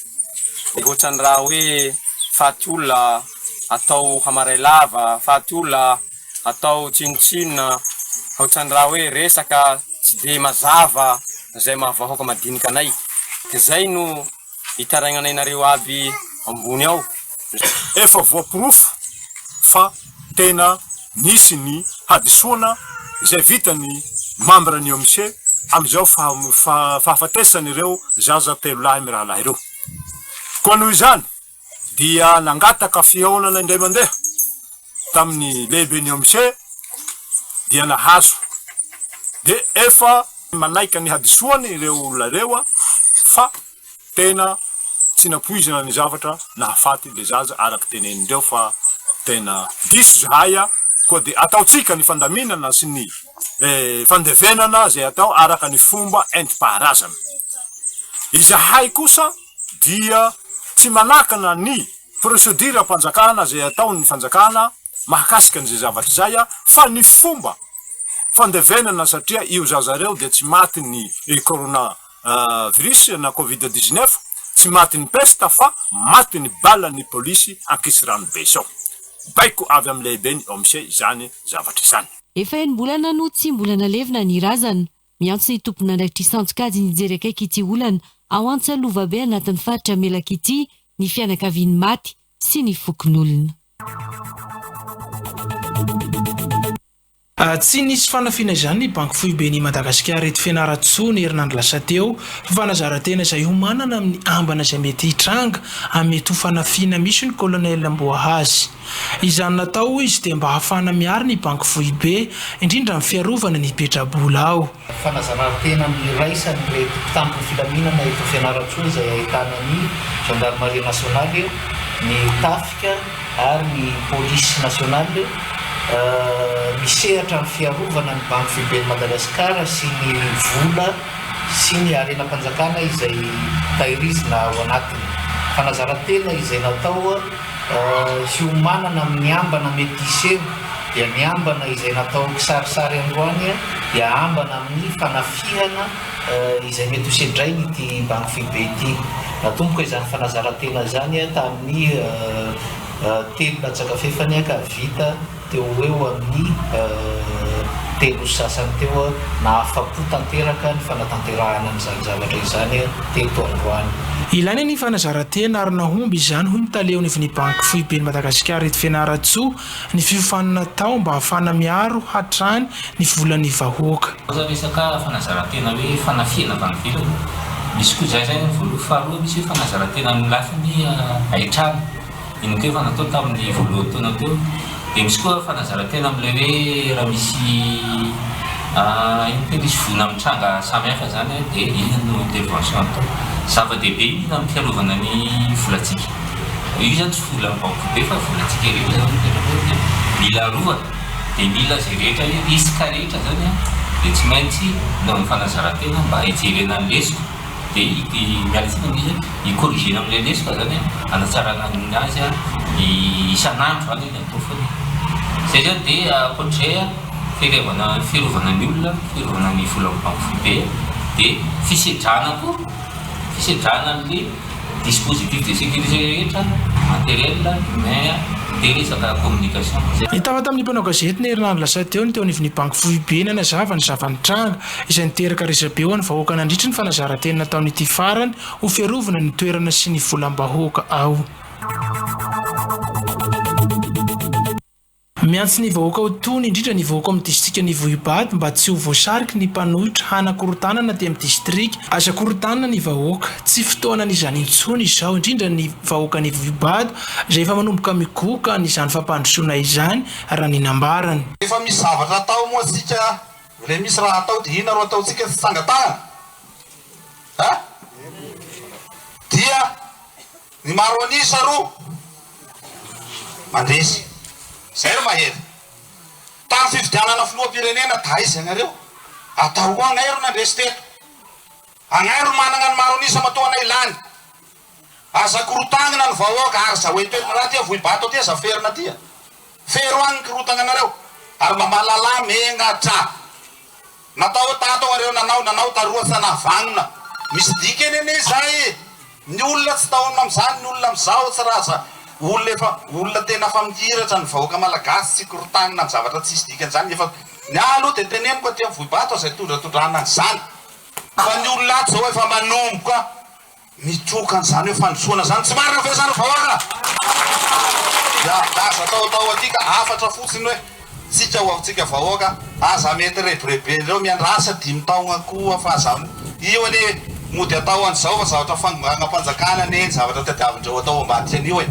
de ohatrany raha hoe faty olona atao hamaray lava, faty olona atao tsinontsinona, ohatrany raha hoe resaka tsy de mazava zay maha vahoaka madinika anay, de zay no Itaraignanay nareo aby ambony ao. Efa voaporofo fa tena nisy ny hadisoana izay vitan'ny mambra ny OMC amin'izao fahafatesan'ireo zaza telolahy mirahalahy ireo. Koa noho izany dia nangataka fihaonana indray mandeha tamin'ny lehiben'ny OMC dia nahazo dia efa manaika ny hadisoany ireo olona ireo fa tena tsy nampoizina ny zavatra nahafaty le zaza araka tenenindreo fa tena diso zahay koa dia ataontsika ny fandaminana sy ny fandevenana izay atao araka ny fomba entim-paharazana. Izahay kosa dia tsy manakana ny procédure am-panjakana izay ataon'ny fanjakana mahakasika an'izay zavatra izay fa ny fomba fandevenana satria io zaza ireo dia tsy matin'ny corona virus na covid 19, tsy matin'ny peste fa matin'ny balan'ny polisy ankisirano be izao. Baiko avy amin'ny lehiben'ny OMC izany zavatra izany. Efa enim-bolana no tsy mbola nalevina ny razana. Miantso ny tompon'andraikitra isan-tsokajiny hijery akaiky ity olana ao Antsalovabe anatin'ny faritra Melaky ity ny fianakavian'ny maty sy ny fokonolona. Tsy nisy fanafiana izany ny Banky Foiben'i Madagasikara eto Fianarantsoa ny herinandro lasa teo fa fanazaran-tena izay hiomanana amin'ny ambana izay mety hitranga amin'ny mety ho fanafiana misy ny Colonel Mboahazy. Izany natao hoy izy dia mba hahafahana miaro ny banky foibe, indrindra amin'ny fiarovana ny petrabola ao. Fanazaran-tena niraisan'ireto mpitandro ny filaminana eto Fianarantsoa izay ahitana ny Gendarmerie Nationale, ny Tafika ary ny Polisy Nationale misehatra amin'ny fiarovana ny Banky Foiben'i Madagasikara sy ny vola sy ny harenam-panjakana izay tahirizina ao anatiny. Fanazaran-tena izay natao Hiomanana amin'ny ambana mety hiseho dia ny ambana izay natao kisarisary androany dia ambana amin'ny fanafihana izay mety ho sedrain'ity banky foibe ity. Natomboka izany fanazaran-tena izany tamin'ny telo latsaka fefany ka vita teo ho eo amin'ny telo sy sasany teo nahafapo tanteraka ny fanatanterahana an'izany zavatra izany teto androany. Ilaina ny fanazaran-tena ary nahomby izany hoy ny tale eo anivon'ny Banky Foiben'i Madagasikara eto Fianarantsoa, ny fiofanana atao mba hahafahana miaro hatrany ny volan'ny vahoaka. Ao zany resaka fanazaran-tena hoe fanafihana avy any ivelany, misy koa izay zany voalohany, faharoa misy hoe fanazaran-tena amin'ny lafiny haitrano, iny koa efa natao tamin'ny voalohan'ny taona teo, dia misy koa fanazaran-tena amin'ilay hoe raha misy inona teo misy voina mitranga samihafa zany dia inona no intervention atao. Zava-dehibe iny amin'ny fiarovana ny volantsika. Io zany tsy volan'ny banky foibe fa volantsika rehetra zany no mipetraka eo dia mila arovana, dia mila izay rehetra hoe risque rehetra zany an dia tsy maintsy anaovana fanazaran-tena mba hijerena ny lesoka dia miala tsiny amin'ilay izy hi-corriger-na amin'ilay lesoka zany an, hanatsarana ny azy an isan'andro zany ny atao foana e. Izay zany dia ankoatr'izay an, fiarovana fiarovana ny olona, fiarovana ny volan'ny banky foibe dia fisedrana koa, fisedrana an'ilay Dispositif de sécurité rehetra, matériel, humain, dia resaka communication. Nitafa tamin'ny mpanao gazety ny herinandro lasa teo ny teo anivon'ny Banky Foibe nanazava ny zava-nitranga, izay niteraka resabe ho an'ny vahoaka nandritry ny fanazaran-teny nataon'ity farany ho fiarovana ny toerana sy ny volam-bahoaka ao. Miantso ny vahoaka ho tony, indrindra ny vahoaka ao amin'ny distrikan'i Vohibato mba tsy ho voasariky ny mpanohitra hanakorontanana aty amin'ny distrika. Aza korontanina ny vahoaka, tsy fotoanan'izany intsony izao, indrindra ny vahoakan'i Vohibato izay efa manomboka migoka an'izany fampandrosoana izany, raha ny nambarany. Rehefa misy zavatra atao moa tsika re misy raha atao dia inona ro ataontsika tsy tsangatanana a? Dia ny maro an'isa ro Mandresy. Zay ry mahery. Tamin'ny fifidianana filoham-pirenena taiza ianareo? Atao koa agnay ro nandresy teto. Agnay ro managna ny maro an'isa matoa anay lany. Aza korotagnina ny vahoaka ary za hoento eto raha aty Vohibato aty aza ferina aty a. Fero agny ny korotagnanareo. Ary mba mahalala megnatra. Natao tato areo nanao nanao taroa tsa nahavagnona. Misy dikany anie izay e! Ny olona tsy taonina amizany ny olona amizao tsy raha za olona efa olona tena efa mihiratra ny vahoaka malagasy tsy korotanina am zavatra tsisy dikany zany efa ny ahy aloha de teneniko aty am vohibato aza itondratondrana an'izany fa ny olona ato zao efa manomboka Mitroka an'izany hoe fandrosoana zany, tsy marina ve zany ry vahoaka? Ya, aza ataotao aty ka hafatra fotsiny hoe tsika ho antsika vahoaka, aza mety rebireben'ireo, miandrasa dimy taogna koa fa aza, io anie mody atao an'izao fa zavatra fanonganam-panjakana anie ny zavatra tadiavindreo atao ambadika an'io e.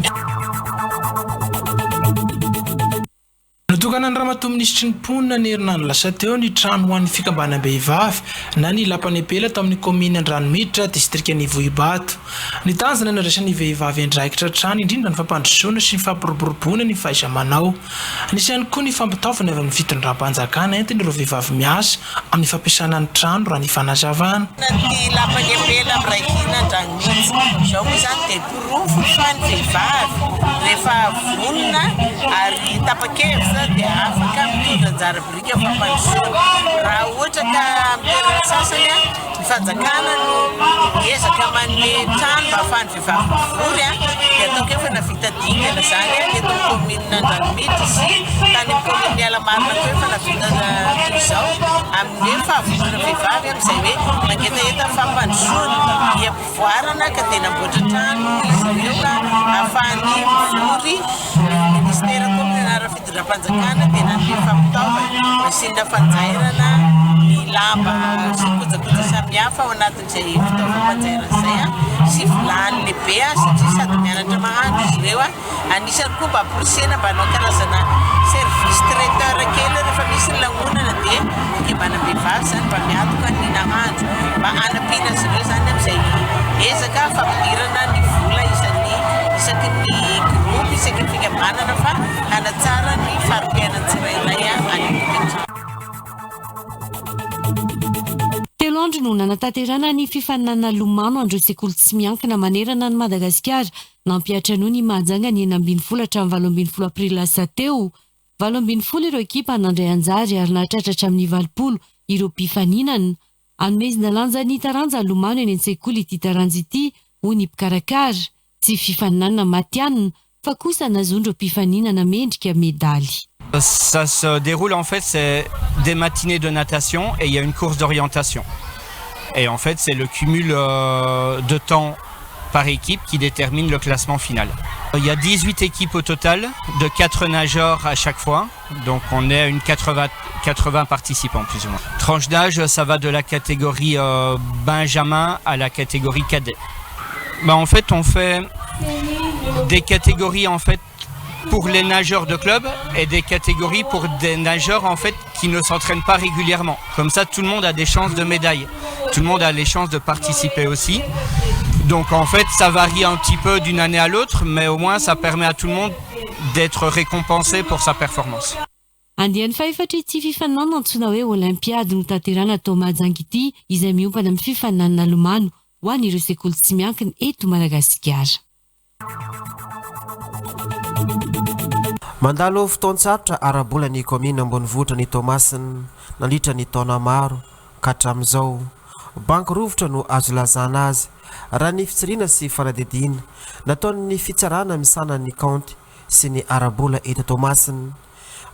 Notokanan'ny Ramatoa Minisitry ny Mponina ny herinandro lasa teo ny trano ho an'ny fikambanam-behivavy na ny Lapan'ny Epela tao amin'ny kaominina Andranomiditra, distrikan'i Vohibato. Ny tanjona ny handraisan'ny vehivavy andraikitra hatrany indrindra ny fampandrosoana sy ny fampiroboroboana ny fahaiza-manao. Nisy ihany koa ny fampitaovana avy amin'ny fitondram-panjakana entin'ireo vehivavy miasa amin'ny fampiasana ny trano raha ny fanazavana. Ny Lapan'ny Epela miray hina Andranomiditra izao moa izany dia Porofo fa ny vehivavy rehefa vonona ary tapa-kevitra dia afaka mitondra anjara biriky amin'ny fampandrosoana. Raha ohatra ka amin'ny toerana sasany ny fanjakana no miezaka manome trano mba ahafahan'ny vehivavy mivory dia ataoko hoe efa nahavita dingana izany eto amin'ny kaominina Andranomiditra sy tany amin'ny kaominina Alamarina koa efa nahavita toy izao amin'ny hoe fahavononana vehivavy amin'izay hoe mangetaheta fampandrosoana dia Voarana ka dia namboatra trano izy ireo ahafahany mivory. Ny ministera koa amin'ny anaran'ny fitondram-panjakana dia nanome fampitaovana, machine fanjairana, ny lamba sy ny kojakoja samihafa ao anatin'izay fitaovam-panjairana izay sy vilany lehibe satria sady mianatra mahandro izy ireo. Anisan'ny koa mba amporisihina mba hanao karazana service traiteur kely rehefa misy ny lanonana dia fikambanam-behivavy izany mba miantoka ny nahandro mba hanampiana azy ireo izany amin'izay ezaka fampidirana ny vola isan'ny isaky ny groupe isaky ny fikambanana fa hanatsara ny fari-piainan'ny tsirairay any an-tokantrano. Telo andro no nanatanterahana ny fifaninanana lomano an'ireo sekoly tsy miankina manerana an'i Madagasikara Nampiantranoina i Mahajanga ny 16 hatramin'ny 18 aprily lasa teo. 18 ireo ekipa nandray anjara ary nahatratra hatramin'ny 80 ireo mpifaninana. Anomezana lanja ny taranja lomano eny an-tsekoly ity taranja ity, hoy ny mpikarakara. Tsy fifaninanana matihanina fa kosa nahazoan'ireo mpifaninana mendrika medaly. Ça se déroule en fait c'est des matinées de natation et il y a une course d'orientation. Et en fait c'est le cumul de temps. par équipe qui détermine le classement final. Il y a 18 équipes au total, de 4 nageurs à chaque fois. Donc on est à une 80, 80 participants plus ou moins. Tranche d'âge, ça va de la catégorie euh, Benjamin à la catégorie cadet. Ben, en fait, on fait des catégories en fait pour les nageurs de club et des catégories pour des nageurs en fait qui ne s'entraînent pas régulièrement. Comme ça, tout le monde a des chances de médaille. Tout le monde a les chances de participer aussi. Donc en fait, ça varie un petit peu d'une année à l'autre, mais au moins ça permet à tout le monde d'être récompensé pour sa performance. Andiany fahefatra ity fifaninanana antsoina hoe Olympiade notanterahina tao Mahajanga ity izay miompana amin'ny fifaninanana lomano ho an'ireo sekoly tsy miankina eto Madagasikara. Mandalo fotoan-tsarotra ara-bola ny kaominina ambonivohitra ny Toamasina nandritra ny taona maro ka hatramin'izao. Banky rovitra no azo ilazana azy raha ny fitsiriana sy fanadihadiana nataon'ny fitsarana misahana ny kaonty sy ny ara-bola eto Toamasina.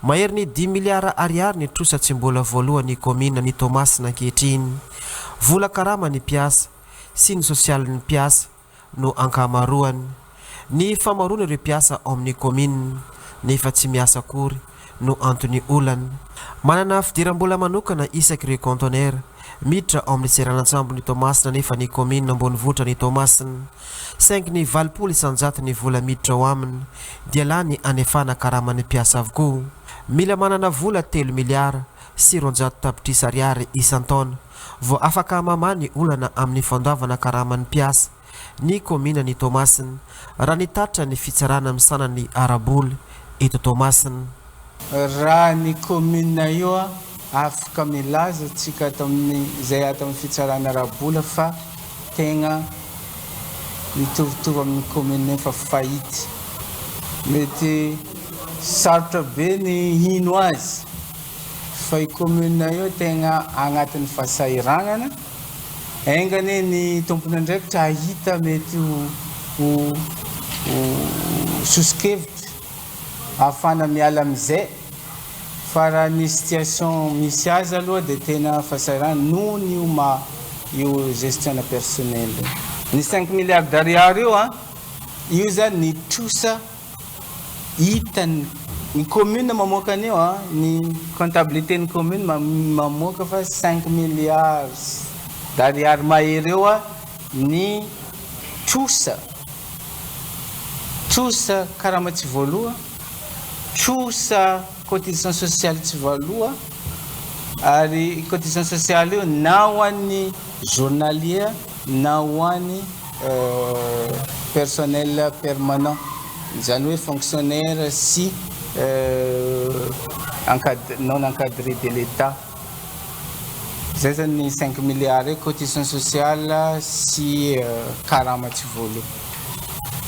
Maherin'ny dimy miliara ariary ny trosa tsy mbola voaloan'ny kaominina ny Toamasina ankehitriny. Vola karaman'ny mpiasa sy ny sosialin'ny mpiasa no ankamaroany. Ny famaroana ireo mpiasa ao amin'ny kaominina nefa tsy miasa akory no anton'ny olana. Manana fidiram-bola manokana isak'ireo kaontenera miditra ao amin'ny seranan-tsambon'i Toamasina anefa ny kaominina ambonivohitran'i Toamasina. Saingy ny 80 isan-jaton'ny vola miditra ao aminy dia lany anefana karaman'ny mpiasa avokoa. Mila manana vola telo miliara sy 200 tapitrisa ariary isan-taona vao afaka mamaha ny olana amin'ny fandoavana karaman'ny mpiasa ny kaominan'i Toamasina, raha nitatitra ny fitsarana misahana ny ara-bola eto Toamasina. Raha ny commune io afaka milaza tsika ato amin'ny izay ato amin'ny fitsarana ara-bola fa tegna mitovitovy amin'ny commune efa faillite. Mety sarotra be ny hino azy fa io commune io tegna agnatin'ny fahasahiranana. Enga anie ny tompon'andraikitra hahita mety ho ho ho soso-kevitra ahafahana miala amin'izay fa raha ny situation misy azy aloha dia tena fahasahiranana noho ny io maha io gestion-na personnel io. Ny cinq milliards d'ariary io an, io zany ny trosa Hitany, ny commune mamoaka an'io an, ny comptabilité ny commune mamoaka fa cinq milliards d'ariary mahery eo an ny trosa, trosa karama tsy voaloa, trosa cotisation sociale tsy voaloa, ary cotisation sociale io na ho an'ny journalier na ho an'ny personnel permanent, izany hoe fonctionnaire sy non encadré de l'Etat. Izay zany ny cinq milliards hoe cotisation sociale sy karama tsy voaloa.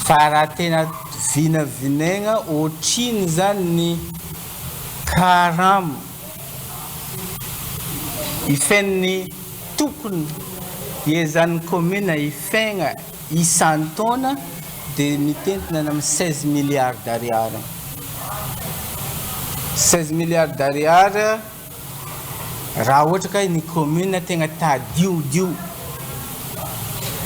Fa raha tena vinavinaigna ohatrino zany ny karama ifen'ny Tokony hiezahan'ny commune hifegna isan-taona dia mitentina any amin'ny 16 milliards d'ariary any. 16 milliards d'ariary raha ohatra ka ny commune tegna tadiodio.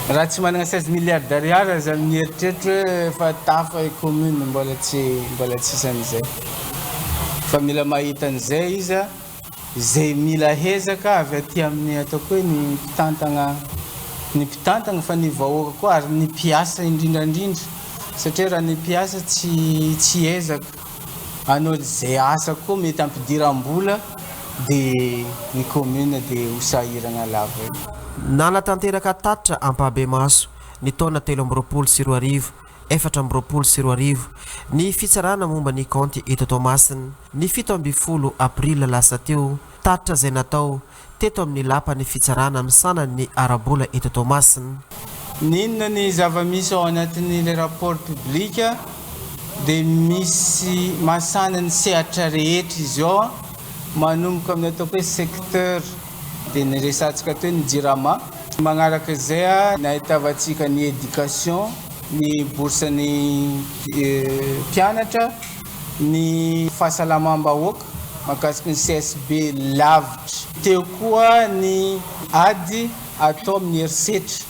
Raha tsy managna 16 milliards d'ariary aza mieritreritra hoe efa tafa i commune mbola tsy mbola tsisy an'izay. Fa mila mahita an'izay izy. Izay mila hezaka avy aty amin'ny ataoko hoe ny mpitantagna ny mpitantagna fa ny vahoaka koa ary ny mpiasa indrindra indrindra satria raha ny mpiasa tsy tsy hiezaka hanao izay asa koa mety hampidiram-bola dia ny commune dia ho sahiragna lava eo. Nanatanteraka tatitra ampahabemaso ny taona 2023, 2024 ny fitsarana momba ny kaonty eto Toamasina. Ny 17 aprila lasa teo, tatitra izay natao teto amin'ny lapan'ny fitsarana misahana ny ara-bola eto Toamasina. N'inona ny zava-misy ao anatin'ilay rapport public dia misy mahasahana ny sehatra rehetra izy ao, manomboka amin'ny ataoko hoe secteur dia ny resahantsika teo ny jirama, magnaraka izay nahitavantsika ny éducation, ny bourse ny mpianatra, ny fahasalamam-bahoaka mahakasika ny CSB lavitra. Teo koa ny ady atao amin'ny herisetra.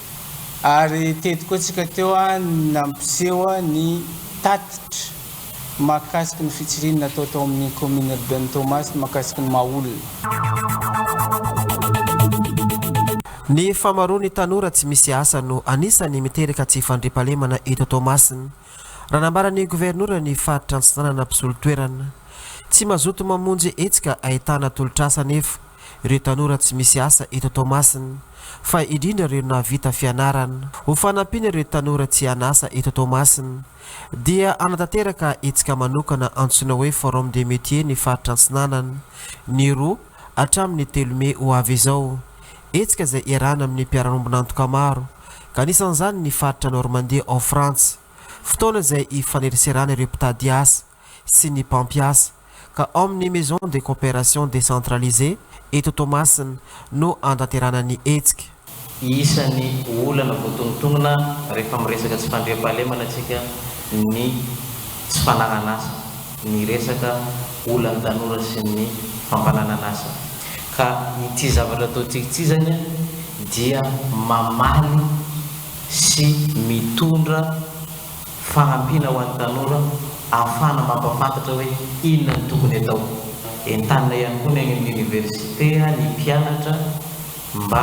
Ary teto koa tsika teo nampiseho ny tatitra mahakasiky ny fitsirihina natao tao amin'ny commune urbaine Toamasina mahakasiky ny maha olona. Ny fahamaroan'ny tanora tsy misy asa no anisan'ny miteraka tsy fandriampahalemana eto Toamasina, raha nambaran'ny governoran'ny faritra Antsinanana mpisolo toerana. Tsy mazoto mamonjy hetsika ahitana tolotr'asa anefa ireo tanora tsy misy asa eto Toamasina, fa indrindra ireo nahavita fianarana. Ho fanampiana ireo tanora tsy an'asa eto Toamasina, dia hanatanteraka hetsika manokana antsoina hoe Forum des métiers ny faritra Antsinanana, ny roa hatramin'ny telo mey ho avy izao. Hetsika izay iarahana amin'ny mpiara-miombon'antoka maro, ka anisan'izany ny faritra Normandie ao Frantsa. Fotoana izay hifaneraserana ireo mpitady asa sy ny mpampiasa, ka ao amin'ny Maison de coopération décentralisée eto Toamasina no hanatanterahana ny hetsika. Isan'ny olana voatonontonona rehefa miresaka tsy fandriampahalemana isika ny tsy fananan'asa, ny resaka olan'ny tanora sy ny fampananan'asa. Ka ity zavatra ataontsika ity izany dia mamaly sy mitondra fanampiana ho an'ny tanora ahafahana mampahafantatra hoe inona no tokony atao. Entanina ihany koa ny any amin'ny oniversite ny mpianatra mba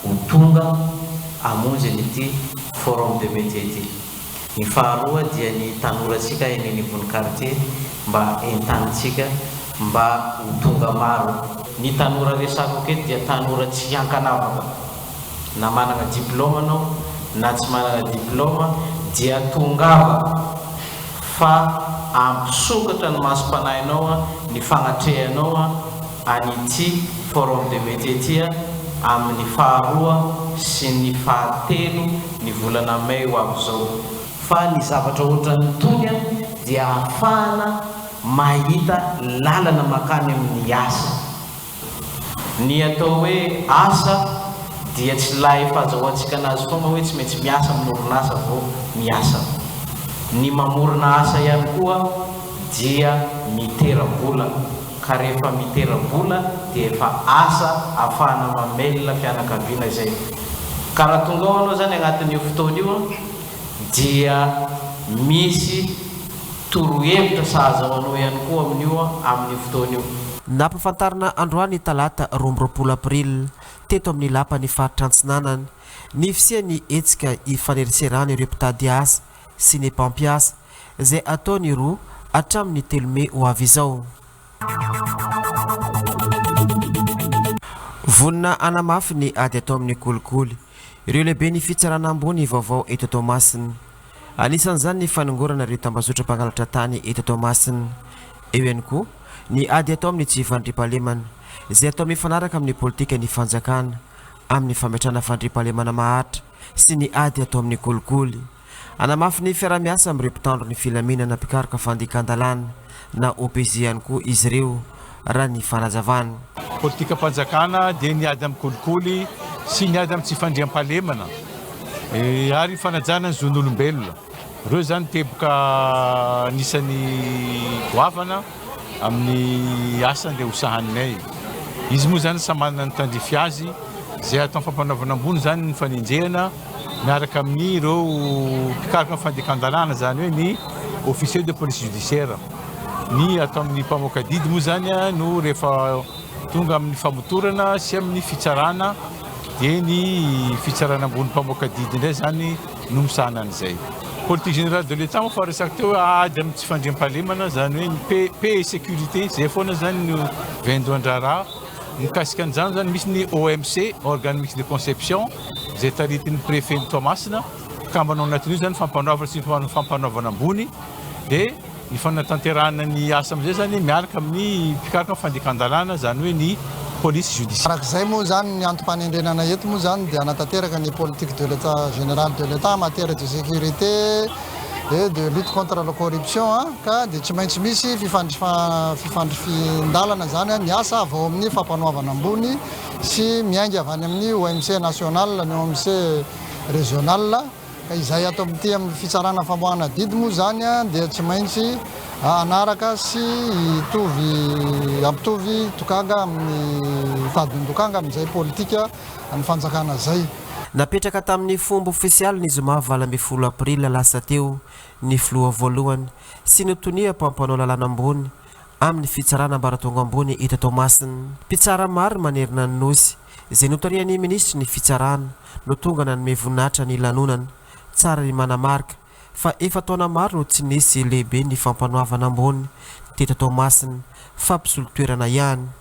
ho tonga hamonjy an'ity forum de métier ity. Ny faharoa dia ny tanorantsika eny anivon'ny quartier mba entanintsika mba ho tonga maro. Ny tanora resako aketo dia tanora tsy ankanavaka na manana diplôme anao na tsy manana diplôme dia tongava fa ampisokatra ny masom-panahinao ny fagnatrehanao an'ity forum de métier ity amin'ny faharoa sy ny fahatelo ny volana mai ho avy izao. Fa ny zavatra ohatran'itony dia ahafahana mahita lalana mankany amin'ny asa. Ny atao hoe asa dia tsy ilay fahazahoantsika anazy foana hoe tsy maintsy miasa amin'ny orinasa vao miasa. Ny mamorona asa ihany koa dia mitera-bola ka rehefa mitera-bola dia efa asa ahafahana mamelona fianakaviana izay. Ka raha tonga ao ianao izany agnatin'io fotoana io dia misy torohevitra sahaza ho anao ihany koa amin'io amin'io fotoana io. Nampahafantarina androany talata 22 aprily teto amin'ny lapan'ny faritra Antsinanana ny fisian'ny hetsika ifaneriserana ireo mpitady asa sy ny mpampiasa izay hatao ny roa hatramin'ny telo mey ho avy izao. Vonona hanamafy ny ady atao amin'ny kolikoly ireo lehiben'ny fitsarana ambony vaovao eto Toamasina. Anisan'izany ny fanongorana ireo tambazotra mpangalatra tany eto Toamasina. Eo ihany koa ny ady atao amin'ny tsy fandriampahalemana, izay atao mifanaraka amin'ny politikan'ny fanjakana amin'ny fametrahana fandriampahalemana maharitra sy ny ady atao amin'ny kolikoly. Hanamafy ny fiaraha-miasa amin'ireo mpitandro ny filaminana mpikaroka fandikan-dalàna na OPJ ihany koa izy ireo, raha ny fanazavana. Politikam-panjakana dia ny ady amin'ny kolikoly sy ny ady amin'ny tsy fandriampahalemana ary fanajana ny zon'olombelona. Ireo izany teboka anisan'ny goavana amin'ny asa andeha hosahaninay. Izy moa izany samy manana ny tandrify azy, izay atao fampanaovana ambony izany ny fanenjehana miaraka amin'ny ireo mpikaroka ny fandikan-dalàna, izany hoe ny officier de police judiciaire. Ny atao amin'ny mpamoaka didy moa izany no rehefa tonga amin'ny famotorana sy amin'ny fitsarana dia ny fitsarana ambony mpamoaka didy indray izany no misahana an'izay. Politique générale de l'Etat moa fa resaka teo hoe ady amin'ny tsy fandriampahalemana, izany hoe ny paix, paix et sécurité, izay foana izany no vaindohan-draharaha. Mikasika an'izany izany misy ny OMC, Organe Mixte de Conception, izay taritin'ny préfet-n'i Toamasina, mpikambana ao anatin'io izany fampanoavana sy ny fampanoavana ambony, dia ny fanatanterahana ny asa amin'izay izany miaraka amin'ny mpikaroka ny fandikan-dalàna, izany hoe ny police judiciaire. Araka izay moa izany ny antom-panendrena anay eto moa izany dia hanatanteraka ny politique de l'Etat générale de l'Etat en matière de sécurité et de lutte contre la corruption ka dia tsy maintsy misy fifandrifin-dalana izany ny asa avy ao amin'ny fampanoavana ambony sy miainga avy any amin'ny OMC national ny OMC régional. Ka izay ato amin'ity amin'ny fitsarana famoahana didy moa izany dia tsy maintsy hanaraka sy hitovy hampitovy dokanga amin'ny tadin-dokanga amin'izay politika ny fanjakana izay. Napetraka tamin'ny fomba ofisialy ny zoma 18 aprily lasa teo ny filoha voalohany sy ny tonia mpampanao lalàna ambony amin'ny fitsarana ambaratonga ambony eto Toamasina. Mpitsara maro manerana ny Nosy, izay notarihan'ny minisitry ny Fitsarana, no tonga nanome voninahitra ny lanonana. Tsara ny manamarika fa efa taona maro no tsy nisy lehiben'ny fampanoavana ambony teto Toamasina fa mpisolo toerana ihany.